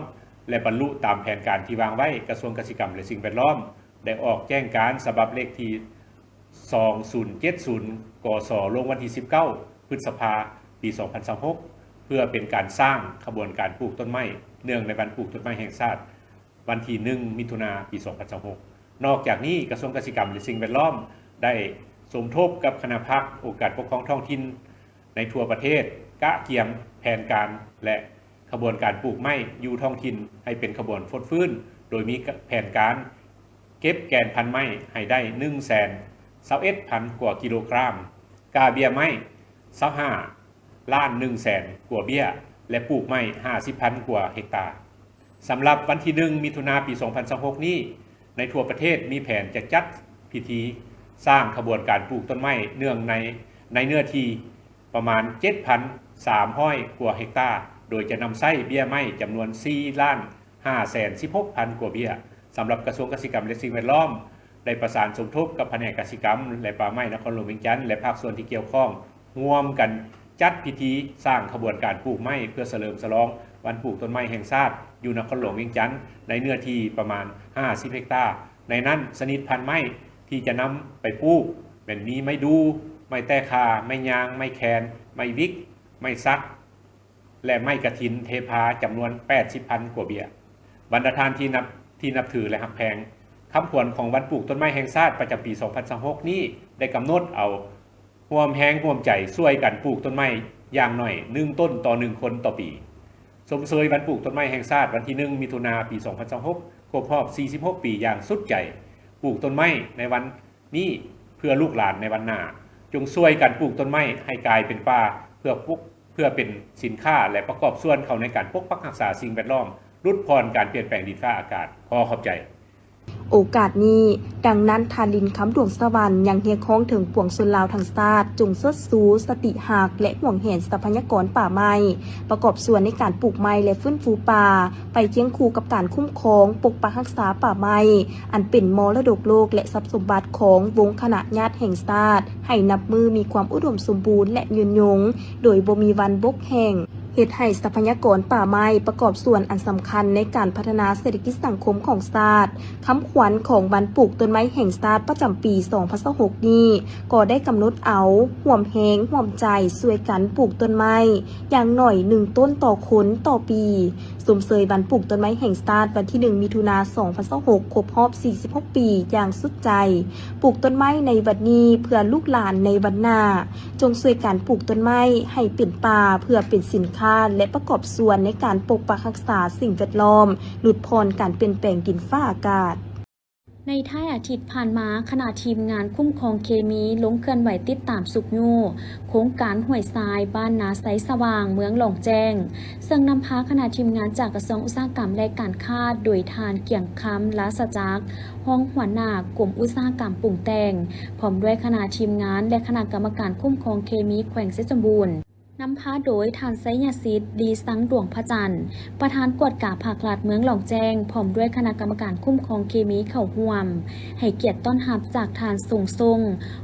ແລະ ບັນລຸຕາມແຜນການທີ່ວາງໄວ້. ກະຊວງກະສິກຳ ແລະ ສິ່ງແວດລ້ອມ ໄດ້ອອກແຈ້ງການສະບັບເລກທີສອງສູນເຈັດສູນ ກສ ລົງວັນທີສິບເກົ້າ ພຶດສະພາ ປີສອງພັນຊາວຫົກ ເພື່ອເປັນການສ້າງຂະບວນການປູກຕົ້ນໄມ້ ເນື່ອງໃນວັນປູກຕົ້ນໄມ້ແຫ່ງຊາດ ວັນທີໜຶ່ງ ມິຖຸນາ ປີສອງພັນຊາວຫົກ. ນອກຈາກນີ້, ກະຊວງກະສິກຳ ແລະ ສິ່ງແວດລ້ອມ ໄດ້ສົມທົບກັບຄະນະພັກ ອົງການປົກຄອງທ້ອງຖິ່ນໃນທົ່ວປະເທດ ກະກຽມແຜນການ ແລະ ຂະບວນການປູກໄມ້ຢູ່ທ້ອງຖິ່ນໃຫ້ເປັນຂະບວນຟົດຟື້ນ, ໂດຍມີແຜນການເກັບແກ່ນພັນໄມ້ໃຫ້ໄດ້ໜຶ່ງແສນຊາວເອັດພັນກວ່າກິໂລກຣາມ, ກາເບ້ຍໄມ້ຊາວຫ້າລ້ານໜຶ່ງແສນກວ່າເບ້ຍ ແລະ ປູກໄມ້ຫ້າສິບພັນກວ່າເຮັກຕາ. ສຳລັບວັນທີໜຶ່ງ ມິຖຸນາ ປີສອງພັນຊາວຫົກນີ້, ໃນທົ່ວປະເທດມີແຜນຈະຈັດພິທີສ້າງຂະບວນການປູກຕົ້ນໄມ້ເນື່ອງໃນ ໃນເນື້ອທີ່ປະມານເຈັດພັນສາມຮ້ອຍກວ່າເຮັກຕາ, ໂດຍຈະນຳໃຊ້ເບ້ຍໄມ້ຈຳນວນສີ່ລ້ານຫ້າແສນສິບຫົກພັນກວ່າເບ້ຍ. ສຳລັບກະຊວງກະສິກຳ ແລະ ສິ່ງແວດລ້ອມ ໄດ້ປະສານສົມທົບກັບພະແນກກະສິກຳ ແລະ ປ່າໄມ້ນະຄອນຫຼວງວຽງຈັນ ແລະ ພາກສ່ວນທີ່ກ່ຽວຂ້ອງ ຮ່ວມກັນຈັດພິທີສ້າງຂະບວນການປູກໄມ້ ເພື່ອສະເຫຼີມສະຫຼອງວັນປູກຕົ້ນໄມ້ແຫ່ງຊາດ ຢູ່ນະຄອນຫຼວງວຽງຈັນ ໃນເນື້ອທີ່ປະມານຫ້າສິບເຮັກຕາ. ໃນນັ້ນ, ຊະນິດພັນໄມ້ທີ່ຈະນຳໄປປູກແມ່ນມີໄມ້ດູ່, ໄມ້ແຕ້ຂ່າ, ໄມ້ຍາງ, ໄມ້ແຄນ, ໄມ້ວິກ, ໄມ້ສັກ ແລະ ໄມ້ກະຖິນເທພາ ຈຳນວນແປດສິບພັນກວ່າເບ້ຍ. ບັນດາທ່ານທີ່ນັບ ທີ່ນັບຖື ແລະ ຮັກແພງ, ຄຳຂວັນຂອງວັນປູກຕົ້ນໄມ້ແຫ່ງຊາດປະຈຳປີສອງພັນຊາວຫົກນີ້ ໄດ້ກຳນົດເອົາຮ່ວມແຮງຮ່ວມໃຈຊ່ວຍກັນປູກຕົ້ນໄມ້ຢ່າງໜ້ອຍໜຶ່ງຕົ້ນຕໍ່ໜຶ່ງຄົນຕໍ່ປີ. ຊົມເຊີຍວັນປູກຕົ້ນໄມ້ແຫ່ງຊາດ ວັນທີໜຶ່ງ ມິຖຸນາ ປີສອງພັນຊາວຫົກ ຄົບຮອບສີ່ສິບຫົກປີຢ່າງສຸດໃຈ. ປູກຕົ້ນໄມ້ໃນວັນ ນີ້ເພື່ອລູກຫຼານໃນວັນໜ້າ. ຈົ່ງຊ່ວຍກັນປູກຕົ້ນໄມ້ໃຫ້ກາຍເປັນປ່າ ເພື່ອປົກ ເພື່ອເປັນສິນຄ້າ ແລະ ປະກອບສ່ວນເຂົ້າໃນການປົກປັກຮັກສາສິ່ງແວດລ້ອມ ຫຼຸດຜ່ອນການປ່ຽນແປງດິນຟ້າອາກາດ. ຂໍຂອບໃຈ. ໂອກາດນີ້, ດັ່ງນັ້ນ ທ່ານ ລິນຄຳ ດວງສະຫວັນ ຍັງຮຽກຮ້ອງເຖິງປວງຊົນລາວທັງຊາດ ຈົ່ງເຊີດຊູສະຕິຮັກ ແລະ ຫວງແຫນຊັບພະຍາກອນປ່າໄມ້, ປະກອບສ່ວນໃນການປູກໄມ້ ແລະ ຟື້ນຟູປ່າ ໄປຄຽງຄູ່ກັບການຄຸ້ມຄອງ, ປົກປັກຮັກສາປ່າໄມ້ ອັນເປັນມໍລະດົກໂລກ ແລະ ຊັບສົມບັດຂອງວົງຄະນະຍາດແຫ່ງຊາດ ໃຫ້ນັບມື້ມີຄວາມອຸດົມສົມບູນ ແລະ ຍືນຍົງ ໂດຍບໍ່ມີວັນບົກແຫ້ງ. ເຮັດໃຫ້ຊັບພະຍາກອນປ່າໄມ້ປະກອບສ່ວນອັນສຳຄັນໃນການພັດທະນາເສດຖະກິດສັງຄົມຂອງຊາດ. ຄຳຂວັນຂອງວັນປູກຕົ້ນໄມ້ແຫ່ງຊາດປະຈຳປີສອງພັນຊາວຫົກນີ້ ກໍໄດ້ກຳນົດເອົາ ຮ່ວມແຮງຮ່ວມໃຈຊ່ວຍກັນປູກຕົ້ນໄມ້ ຢ່າງໜ້ອຍໜຶ່ງຕົ້ນຕໍ່ຄົນຕໍ່ປີ, ຊົມເຊີຍວັນປູກຕົ້ນໄມ້ແຫ່ງຊາດວັນທີໜຶ່ງ ມິຖຸນາ ສອງພັນຊາວຫົກ ຄົບຮອບສີ່ສິບຫົກປີຢ່າງສຸດໃຈ. ປູກຕົ້ນໄມ້ໃນວັນນີ້ເພື່ອລູກຫຼານໃນວັນໜ້າ. ຈົ່ງຊ່ວຍກັນປູກຕົ້ນໄມ້ໃຫ້ເປັນປ່າ ເພື່ອເປັນສິນຄ້າ ແລະ ປະກອບສ່ວນໃນການປົກປັກຮັກສາສິ່ງແວດລ້ອມ, ຫຼຸດຜ່ອນການປ່ຽນແປງດິນຟ້າອາກາດ. ໃນທ້າຍອາທິດຜ່ານມາ, ຄະນະທີມງານຄຸ້ມຄອງເຄມີລົງເຄື່ອນໄຫວຕິດຕາມຊຸກຍູ້ໂຄງການຫ້ວຍຊາຍ ບ້ານນາໄຊສະຫວ່າງ ເມືອງຫຼອງແຈ້ງ, ເຊິ່ງນຳພາຄະນະທີມງານຈາກກະຊວງອຸດສາຫະກຳ ແລະ ການຄ້າ ໂດຍທ່ານ ກຽງຄຳ ລາຊະຈັກ ຮອງຫົວໜ້າກົມອຸດສາຫະກຳປຸງແຕ່ງ, ພ້ອມດ້ວຍຄະນະທີມງານ ແລະ ຄະນະກຳມະການຄຸ້ມຄອງເຄມີແຂວງໄຊສົມບູນ, ນຳພາໂດຍທ່ານ ໄຊຍະສິດ ລີຊັງ ດວງພະຈັນ ປະທານກວດກາພາກລັດເມືອງຫຼອງແຈ້ງ, ພ້ອມດ້ວຍຄະນະກຳມະການຄຸ້ມຄອງເຄມີເຂົ້າຮ່ວມ, ໃຫ້ກຽດຕ້ອນຮັບຈາກທ່ານ ສົງຊົງ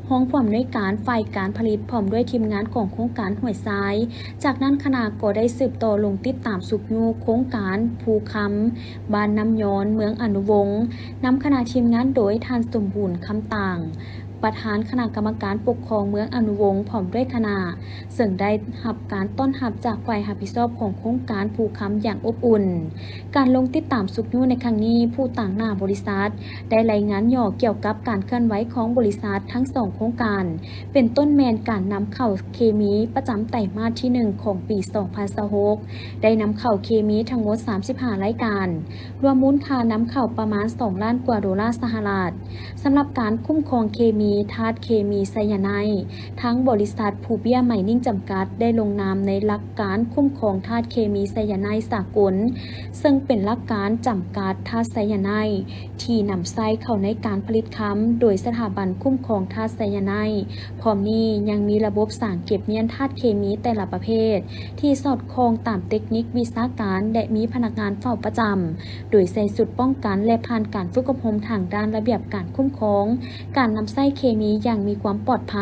ຮອງຜູ້ອຳນວຍການຝ່າຍການຜະລິດ ພ້ອມດ້ວຍທີມງານຂອງໂຄງການຫ້ວຍຊາຍ. ຈາກນັ້ນຄະນະກໍໄດ້ສືບຕໍ່ລົງຕິດຕາມຊຸກຍູ້ໂຄງການພູຄຳ ບ້ານນ້ຳຍ້ອນ ເມືອງອະນຸວົງ ນຳຄະນະທີມງານໂດຍທ່ານ ສົມບູນ ຄຳຕ່າງ ປະທານຄະນະກຳມະການປົກຄອງເມືອງອະນຸວົງ ພ້ອມດ້ວຍຄະນະ, ເຊິ່ງໄດ້ຮັບການຕ້ອນຮັບຈາກຝ່າຍຮັບຜິດຊອບຂອງໂຄງການພູຄຳຢ່າງອົບອຸ່ນ. ການລົງຕິດຕາມຊຸກຍູ້ໃນຄັ້ງນີ້, ຜູ້ຕາງໜ້າບໍລິສັດ ໄດ້ລາຍງານຫຍໍ້ກ່ຽວກັບການເຄື່ອນໄຫວຂອງບໍລິສັດທັງສອງໂຄງການ, ເປັນຕົ້ນແມ່ນການນຳເຂົ້າເຄມີປະຈຳໄຕມາດທີໜຶ່ງຂອງປີສອງພັນຊາວຫົກ ໄດ້ນຳເຂົ້າເຄມີທັງໝົດສາມສິບຫ້າລາຍການ, ລວມມູນຄ່ານຳເຂົ້າປະມານສອງລ້ານກວ່າໂດລາສະຫະລັດ. ສຳລັບການຄຸ້ມຄອງເຄມີທາດເຄມີໄຊຍາໄນ, ທາງບໍລິສັດພູເບ້ຍໄມນິງຈຳກັດ ໄດ້ລົງນາມໃນຫຼັກການຄຸ້ມຄອງທາດເຄມີໄຊຍາໄນສາກົນ, ເຊິ່ງເປັນຫຼັກການຈຳກັດທາດໄຊຍາໄນ ທີ່ນຳໃຊ້ເຂົ້າໃນການຜະລິດຄຳໂດຍສະຖາບັນຄຸ້ມຄອງທາດໄຊຍາໄນ. ພ້ອມນີ້ຍັງມີລະບົບສາງເກັບມ້ຽນທາດເຄມີແຕ່ລະປະເພດ ທີ່ສອດຄ່ອງຕາມເຕັກນິກວິຊາການ ແລະ ມີພະນັກງານເຝົ້າປະຈຳ ໂດຍໃສ່ຊຸດປ້ອງກັນ ແລະ ຜ່ານການຝຶກອົບຮົມທາງດ້ານລະບຽບການຄຸ້ມຄອງການນຳໃຊ້ເຄມີຢ່າງມີຄວາມປອດໄພ.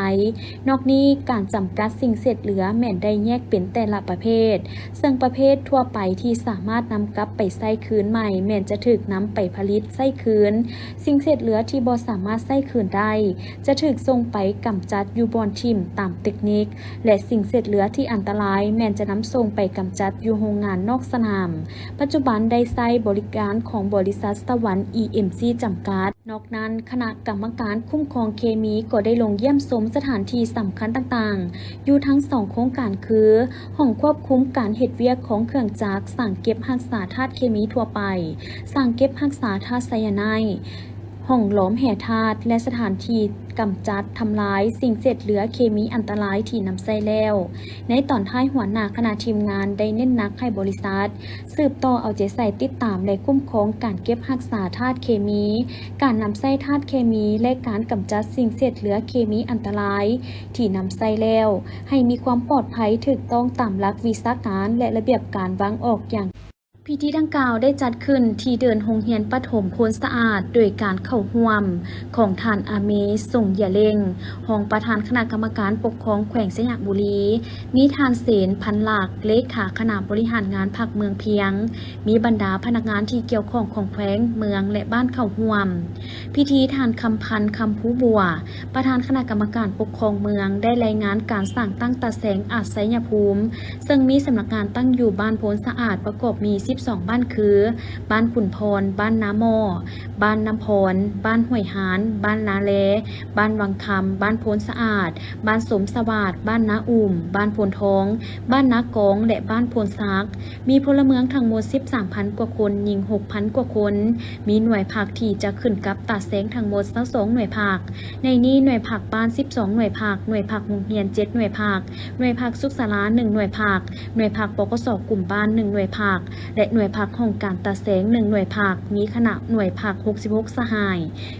ນອກນີ້, ການຈຳກັດສິ່ງເສດເຫຼືອແມ່ນໄດ້ແຍກເປັນແຕ່ລະປະເພດ, ເຊິ່ງປະເພດທົ່ວໄປທີ່ສາມາດນຳກັບໄປໃຊ້ຄືນໃໝ່ແມ່ນຈະຖືກນຳໄປຜະລິດໃຊ້ຄືນ. ສິ່ງເສດເຫຼືອທີ່ບໍ່ສາມາດໃຊ້ຄືນໄດ້ ຈະຖືກສົ່ງໄປກຳຈັດຢູ່ບ່ອນຖິ້ມຕາມເຕັກນິກ ແລະ ສິ່ງເສດເຫຼືອທີ່ອັນຕະລາຍແມ່ນຈະນຳສົ່ງໄປກຳຈັດຢູ່ໂຮງງານນອກສະໜາມ. ປັດຈຸບັນໄດ້ໃຊ້ບໍລິການຂອງບໍລິສັດສະຫວັນ ອີເອັມຊີ ຈຳກັດ. ນອກນັ້ນ, ຄະນະກຳມະການຄຸ້ມຄອງເຄມີກໍໄດ້ລົງຢ້ຽມຊົມສະຖານທີ່ສຳຄັນຕ່າງໆ ຢູ່ທັງສອງໂຄງການຄື ຫ້ອງຄວບຄຸມການເຮັດວຽກຂອງເຄື່ອງຈັກສາງເກັບຮັກສາທາດເຄມີທົ່ວໄປ, ສາງເກັບຮັກສາທາດໄຊຍາໄນ, ຫ້ອງຫຼອມແຮ່ທາດ ແລະ ສະຖານທີ່ກຳຈັດທຳລາຍສິ່ງເສດເຫຼືອເຄມີອັນຕະລາຍທີ່ນຳໃຊ້ແລ້ວ. ໃນຕອນທ້າຍ, ຫົວໜ້າຄະນະທີມງານໄດ້ເນັ້ນໜັກໃຫ້ບໍລິສັດ ສືບຕໍ່ເອົາໃຈໃສ່ຕິດຕາມ ແລະ ຄຸ້ມຄອງການເກັບຮັກສາທາດເຄມີ, ການນຳໃຊ້ທາດເຄມີ ແລະ ການກຳຈັດສິ່ງເສດເຫຼືອເຄມີອັນຕະລາຍທີ່ນຳໃຊ້ແລ້ວ ໃຫ້ມີຄວາມປອດໄພຖືກຕ້ອງຕາມຫຼັກວິຊາການ ແລະ ລະບຽບການວາງອອກຢ່າງ. ພິທີດັ່ງກ່າວໄດ້ຈັດຂຶ້ນທີ່ເດີ່ນໂຮງຮຽນປະຖົມໂພນສະອາດ ໂດຍການເຂົ້າຮ່ວມຂອງທ່ານ ອາເມ ສົງຢາເລັງ ຮອງປະທານຄະນະກຳມະການປົກຄອງແຂວງໄຊຍະບູລີ, ມີທ່ານ ເສນ ພັນລັກ ເລຂາຄະນະບໍລິຫານງານພັກເມືອງພຽງ, ມີບັນດາພະນັກງານທີ່ກ່ຽວຂ້ອງຂອງແຂວງ, ເມືອງ ແລະ ບ້ານເຂົ້າຮ່ວມ. ພິທີ ທ່ານ ຄຳພັນ ຄຳພູບົວ ປະທານຄະນະກຳມະການປົກຄອງເມືອງ ໄດ້ລາຍງານການສ້າງຕັ້ງຕາແສງອາດໄຊຍະພູມ, ເຊິ່ງມີສຳນັກງານຕັ້ງຢູ່ບ້ານໂພນສະອາດ ປະກອບມີສິບສອງບ້ານຄື ບ້ານຂຸນພອນ, ບ້ານນາໝໍ້, ບ້ານນ້ຳພອນ, ບ້ານຫ້ວຍຮານ, ບ້ານນາແລ, ບ້ານວັງຄຳ, ບ້ານໂພນສະອາດ, ບ້ານສົມສະຫວາດ, ບ້ານນາອຸ່ມ, ບ້ານໂພນທອງ, ບ້ານນາກອງ ແລະ ບ້ານໂພນສັກ. ມີພົນລະເມືອງທັງໝົດສິບສາມພັນກວ່າຄົນ, ຍິງຫົກພັນກວ່າຄົນ. ມີໜ່ວຍພັກທີ່ຈະຂຶ້ນກັບຕາແສງທັງໝົດຊາວສອງໜ່ວຍພັກ. ໃນນີ້ໜ່ວຍພັກບ້ານສິບສອງໜ່ວຍພັກ, ໜ່ວຍພັກໂຮງຮຽນເຈັດໜ່ວຍພັກ, ໜ່ວຍພັກສຸກສາລາໜຶ່ງໜ່ວຍພັກ, ໜ່ວຍພັກ ປກສ ກຸ່ມບ້ານໜຶ່ງໜ່ວຍພັກ ແລະ ໜ່ວຍພັກຫ້ອງການຕາແສງ ໜຶ່ງໜ່ວຍພັກ, ມີຄະນະໜ່ວຍພັກ ຫົກສິບຫົກສະຫາຍ,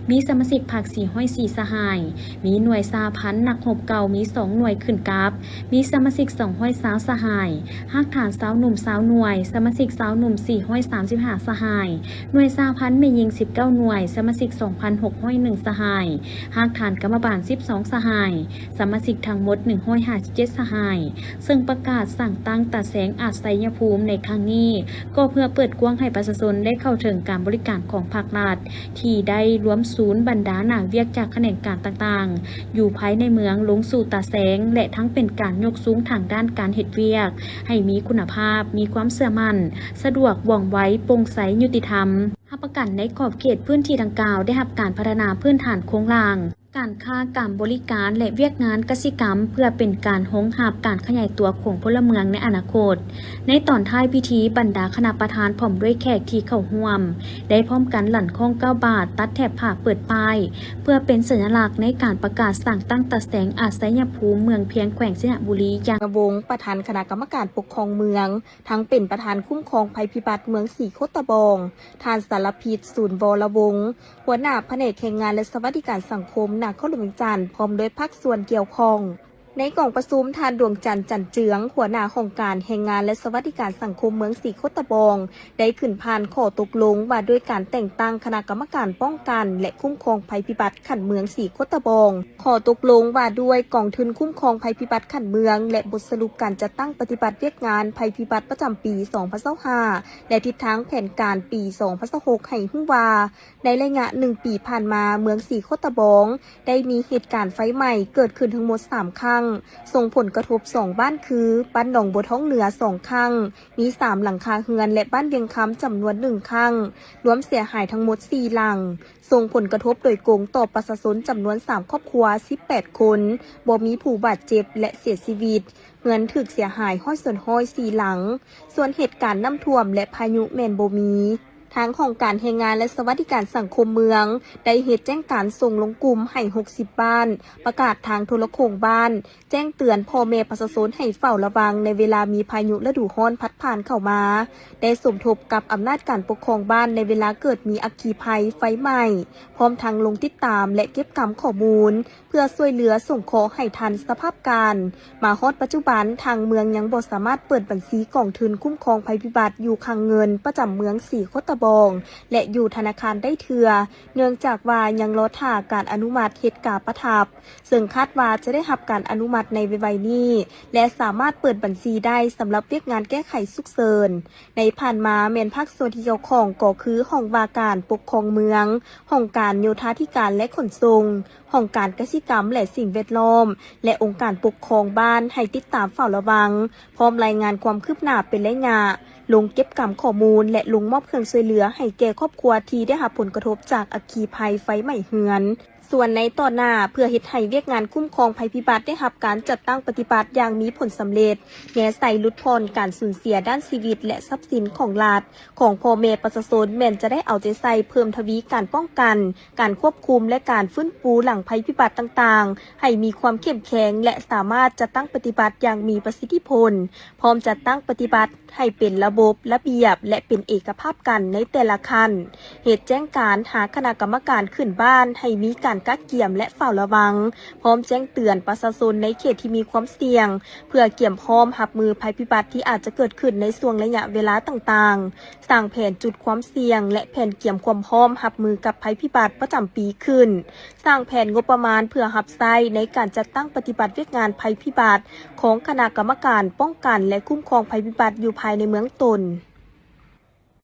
ມີສະມາຊິກພັກ ສີ່ຮ້ອຍສີ່ສະຫາຍ, ມີໜ່ວຍສະຫະພັນນັກຮົບເກົ່າ ມີສອງໜ່ວຍຂຶ້ນກັບ, ມີສະມາຊິກ ສອງຮ້ອຍຊາວສະຫາຍ, ຮາກຖານຊາວໜຸ່ມ ຊາວໜ່ວຍ, ສະມາຊິກຊາວໜຸ່ມ ສີ່ຮ້ອຍສາມສິບຫ້າສະຫາຍ, ໜ່ວຍສະຫະພັນແມ່ຍິງ ສິບເກົ້າໜ່ວຍ, ສະມາຊິກ ສອງພັນຫົກຮ້ອຍໜຶ່ງສະຫາຍ, ຮາກຖານກຳມະບານ ສິບສອງສະຫາຍ, ສະມາຊິກທັງໝົດ ໜຶ່ງຮ້ອຍຫ້າສິບເຈັດສະຫາຍ. ເຊິ່ງປະກາດສ້າງຕັ້ງຕາແສງອາດໄຊຍະພູມໃນຄັ້ງນີ້ ກໍເພື່ອເປີດກວ້າງໃຫ້ປະຊາຊົນໄດ້ເຂົ້າເຖິງການບໍລິການຂອງພາກລັດ ທີ່ໄດ້ລວມສູນບັນດາໜ້າວຽກຈາກຂະແໜງການຕ່າງໆ ຢູ່ພາຍໃນເມືອງລົງສູ່ຕາແສງ ແລະ ທັງເປັນການຍົກສູງທາງດ້ານການເຮັດວຽກໃຫ້ມີຄຸນນະພາບ, ມີຄວາມເຊື່ອໝັ້ນ, ສະດວກ, ວ່ອງໄວ, ໂປ່ງໃສ, ຍຸຕິທຳ, ຮັບປະກັນໃນຂອບເຂດພື້ນທີ່ດັ່ງກ່າວໄດ້ຮັບການພັດທະນາພື້ນຖານໂຄງລ່າງ ການຄ້າ, ການບໍລິການ ແລະ ວຽກງານກະສິກຳ ເພື່ອເປັນການຮອງຮັບການຂະຫຍາຍຕົວຂອງພົນລະເມືອງໃນອະນາຄົດ. ໃນຕອນທ້າຍພິທີ, ບັນດາຄະນະປະທານພ້ອມດ້ວຍແຂກທີ່ເຂົ້າຮ່ວມ ໄດ້ພ້ອມກັນລັ່ນຄ້ອງກ້າວບາດ, ຕັດແຖບຜ້າເປີດປ້າຍ ເພື່ອເປັນສັນຍະລັກໃນການປະກາດສ້າງຕັ້ງຕາແສງອາດໄຊຍະພູມ ເມືອງພຽງ ແຂວງໄຊຍະບູລີ ຢ່າງ ວົງ ປະທານຄະນະກຳມະການປົກຄອງເມືອງ, ທັງເປັນປະທານຄຸ້ມຄອງໄພພິບັດເມືອງສີໂຄດຕະບອງ, ທ່ານ ສາລະພິດ ສູນວໍລະວົງ ຫົວໜ້າພະແນກແຮງງານ ແລະ ສະຫວັດດີການສັງຄົມ ນະຄອນຫຼວງວຽງຈັນ ພ້ອມດ້ວຍພາກສ່ວນກ່ຽວຂ້ອງ. ໃນກອງປະຊຸມ, ທ່ານ ດວງຈັນ ຈັນເຈືອງ ຫົວໜ້າຫ້ອງການແຮງງານ ແລະ ສະຫວັດດີການສັງຄົມເມືອງສີໂຄດຕະບອງ ໄດ້ຂຶ້ນຜ່ານຂໍ້ຕົກລົງວ່າດ້ວຍການແຕ່ງຕັ້ງຄະນະກຳມະການປ້ອງກັນ ແລະ ຄຸ້ມຄອງໄພພິບັດຂັ້ນເມືອງສີໂຄດຕະບອງ, ຂໍ້ຕົກລົງວ່າດ້ວຍກອງທຶນຄຸ້ມຄອງໄພພິບັດຂັ້ນເມືອງ ແລະ ບົດສະຫຼຸບການຈັດຕັ້ງປະຕິບັດວຽກງານໄພພິບັດປະຈຳປີສອງພັນຊາວຫ້າ ແລະ ທິດທາງແຜນການປີສອງພັນຊາວຫົກ ໃຫ້ຮູ້ວ່າ ໃນໄລຍະໜຶ່ງປີຜ່ານມາ, ເມືອງສີໂຄດຕະບອງ ໄດ້ມີເຫດການໄຟໄໝ້ເກີດຂຶ້ນທັງໝົດສາມຄັ້ງ, ສົ່ງຜົນກະທົບສອງບ້ານຄື ບ້ານໜອງບົວທອງເໜືອສອງຄັ້ງ, ມີສາມຫຼັງຄາເຮືອນ ແລະ ບ້ານວຽງຄຳຈຳນວນໜຶ່ງຄັ້ງ, ລວມເສຍຫາຍທັງໝົດສີ່ຫຼັງ, ສົ່ງຜົນກະທົບໂດຍກົງຕໍ່ປະຊາຊົນຈຳນວນສາມຄອບຄົວ ສິບແປດຄົນ, ບໍ່ມີຜູ້ບາດເຈັບ ແລະ ເສຍຊີວິດ. ເຮືອນຖືກເສຍຫາຍຮ້ອຍສ່ວນຮ້ອຍສີ່ຫຼັງ, ສ່ວນເຫດການນ້ຳຖ້ວມ ແລະ ພາຍຸແມ່ນບໍ່ມີ. ທາງຫ້ອງການແຮງງານ ແລະ ສະຫວັດດີການສັງຄົມເມືອງ ໄດ້ເຮັດແຈ້ງການສົ່ງລົງກຸ່ມໃຫ້ຫົກສິບບ້ານ, ປະກາດທາງໂທລະໂຄ່ງບ້ານ, ແຈ້ງເຕືອນພໍ່ແມ່ປະຊາຊົນໃຫ້ເຝົ້າລະວັງໃນເວລາມີພາຍຸລະດູຮ້ອນພັດຜ່ານເຂົ້າມາ, ໄດ້ສົມທົບກັບອຳນາດການປົກຄອງບ້ານໃນເວລາເກີດມີອັກຄີໄພ, ໄຟໄໝ້, ພ້ອມທັງລົງຕິດຕາມ ແລະ ເກັບກຳຂໍ້ມູນ ເພື່ອຊ່ວຍເຫຼືອສົງເຄາະໃຫ້ທັນສະພາບການ. ມາຮອດປັດຈຸບັນ, ທາງເມືອງຍັງບໍ່ສາມາດເປີດບັນຊີກອງທຶນຄຸ້ມຄອງໄພພິບັດຢູ່ຄັງເງິນປະຈຳເມືອງສີໂຄດຕະບອງ ແລະ ຢູ່ທະນາຄານໄດ້ເທື່ອ, ເນື່ອງຈາກວ່າຍັງລໍຖ້າການອະນຸມັດເຮັດກາປະທັບ, ເຊິ່ງຄາດວ່າຈະໄດ້ຮັບການອະນຸມັດໃນໄວໆນີ້ ແລະ ສາມາດເປີດບັນຊີໄດ້ສຳລັບວຽກງານແກ້ໄຂສຸກເສີນ. ໃນຜ່ານມາແມ່ນພາກສ່ວນທີ່ກ່ຽວຂ້ອງກໍຄືຫ້ອງວ່າການປົກຄອງເມືອງ, ຫ້ອງການໂຍທາທິການ ແລະ ຂົນສົ່ງ, ຫ້ອງການກະສິກຳ ແລະ ສິ່ງແວດລ້ອມ ແລະ ອົງການປົກຄອງບ້ານໃຫ້ຕິດຕາມເຝົ້າລະວັງ, ພ້ອມລາຍງານຄວາມຄືບໜ້າເປັນໄລຍະ, ລົງເກັບກຳຂໍ້ມູນ ແລະ ລົງມອບເຄື່ອງຊ່ວຍເຫຼືອໃຫ້ແກ່ຄອບຄົວທີ່ໄດ້ຮັບຜົນກະທົບຈາກອັກຄີໄພໄຟໄໝ້ເຮືອນ. ສ່ວນໃນຕໍ່ໜ້າ, ເພື່ອເຮັດໃຫ້ວຽກງານຄຸ້ມຄອງໄພພິບັດໄດ້ຮັບການຈັດຕັ້ງປະຕິບັດຢ່າງມີຜົນສຳເລັດ, ແນໃສ່ຫຼຸດຜ່ອນການສູນເສຍດ້ານຊີວິດ ແລະ ຊັບສິນຂອງລັດ, ຂອງພໍ່ແມ່ປະຊາຊົນ ແມ່ນຈະໄດ້ເອົາໃຈໃສ່ເພີ່ມທະວີການປ້ອງກັນ, ການຄວບຄຸມ ແລະ ການຟື້ນຟູຫຼັງໄພພິບັດຕ່າງໆ ໃຫ້ມີຄວາມເຂັ້ມແຂງ ແລະ ສາມາດຈັດຕັ້ງປະຕິບັດຢ່າງມີປະສິດທິຜົນ, ພ້ອມຈັດຕັ້ງປະຕິບັດ ໃຫ້ເປັນລະບົບ, ລະບຽບ ແລະ ເປັນເອກະພາບກັນໃນແຕ່ລະຂັ້ນ, ເຮັດແຈ້ງການຫາຄະນະກຳມະການຂຶ້ນບ້ານໃຫ້ມີການກະກຽມ ແລະ ເຝົ້າລະວັງ, ພ້ອມແຈ້ງເຕືອນປະຊາຊົນໃນເຂດທີ່ມີຄວາມສ່ຽງ ເພື່ອກຽມພ້ອມຮັບມືໄພພິບັດທີ່ອາດຈະເກີດຂຶ້ນໃນຊ່ວງໄລຍະເວລາຕ່າງໆ, ສ້າງແຜນຈຸດຄວາມສ່ຽງ ແລະ ແຜນກຽມຄວາມພ້ອມຮັບມືກັບໄພພິບັດປະຈຳປີຂຶ້ນ, ສ້າງແຜນງົບປະມານເພື່ອຮັບໃຊ້ໃນການຈັດຕັ້ງປະຕິບັດວຽກງານໄພພິບັດ ຂອງຄະນະກຳມະການປ້ອງກັນ ແລະ ຄຸ້ມຄອງໄພພິບັດຢູ່ພາຍໃນເມືອງຕົນ.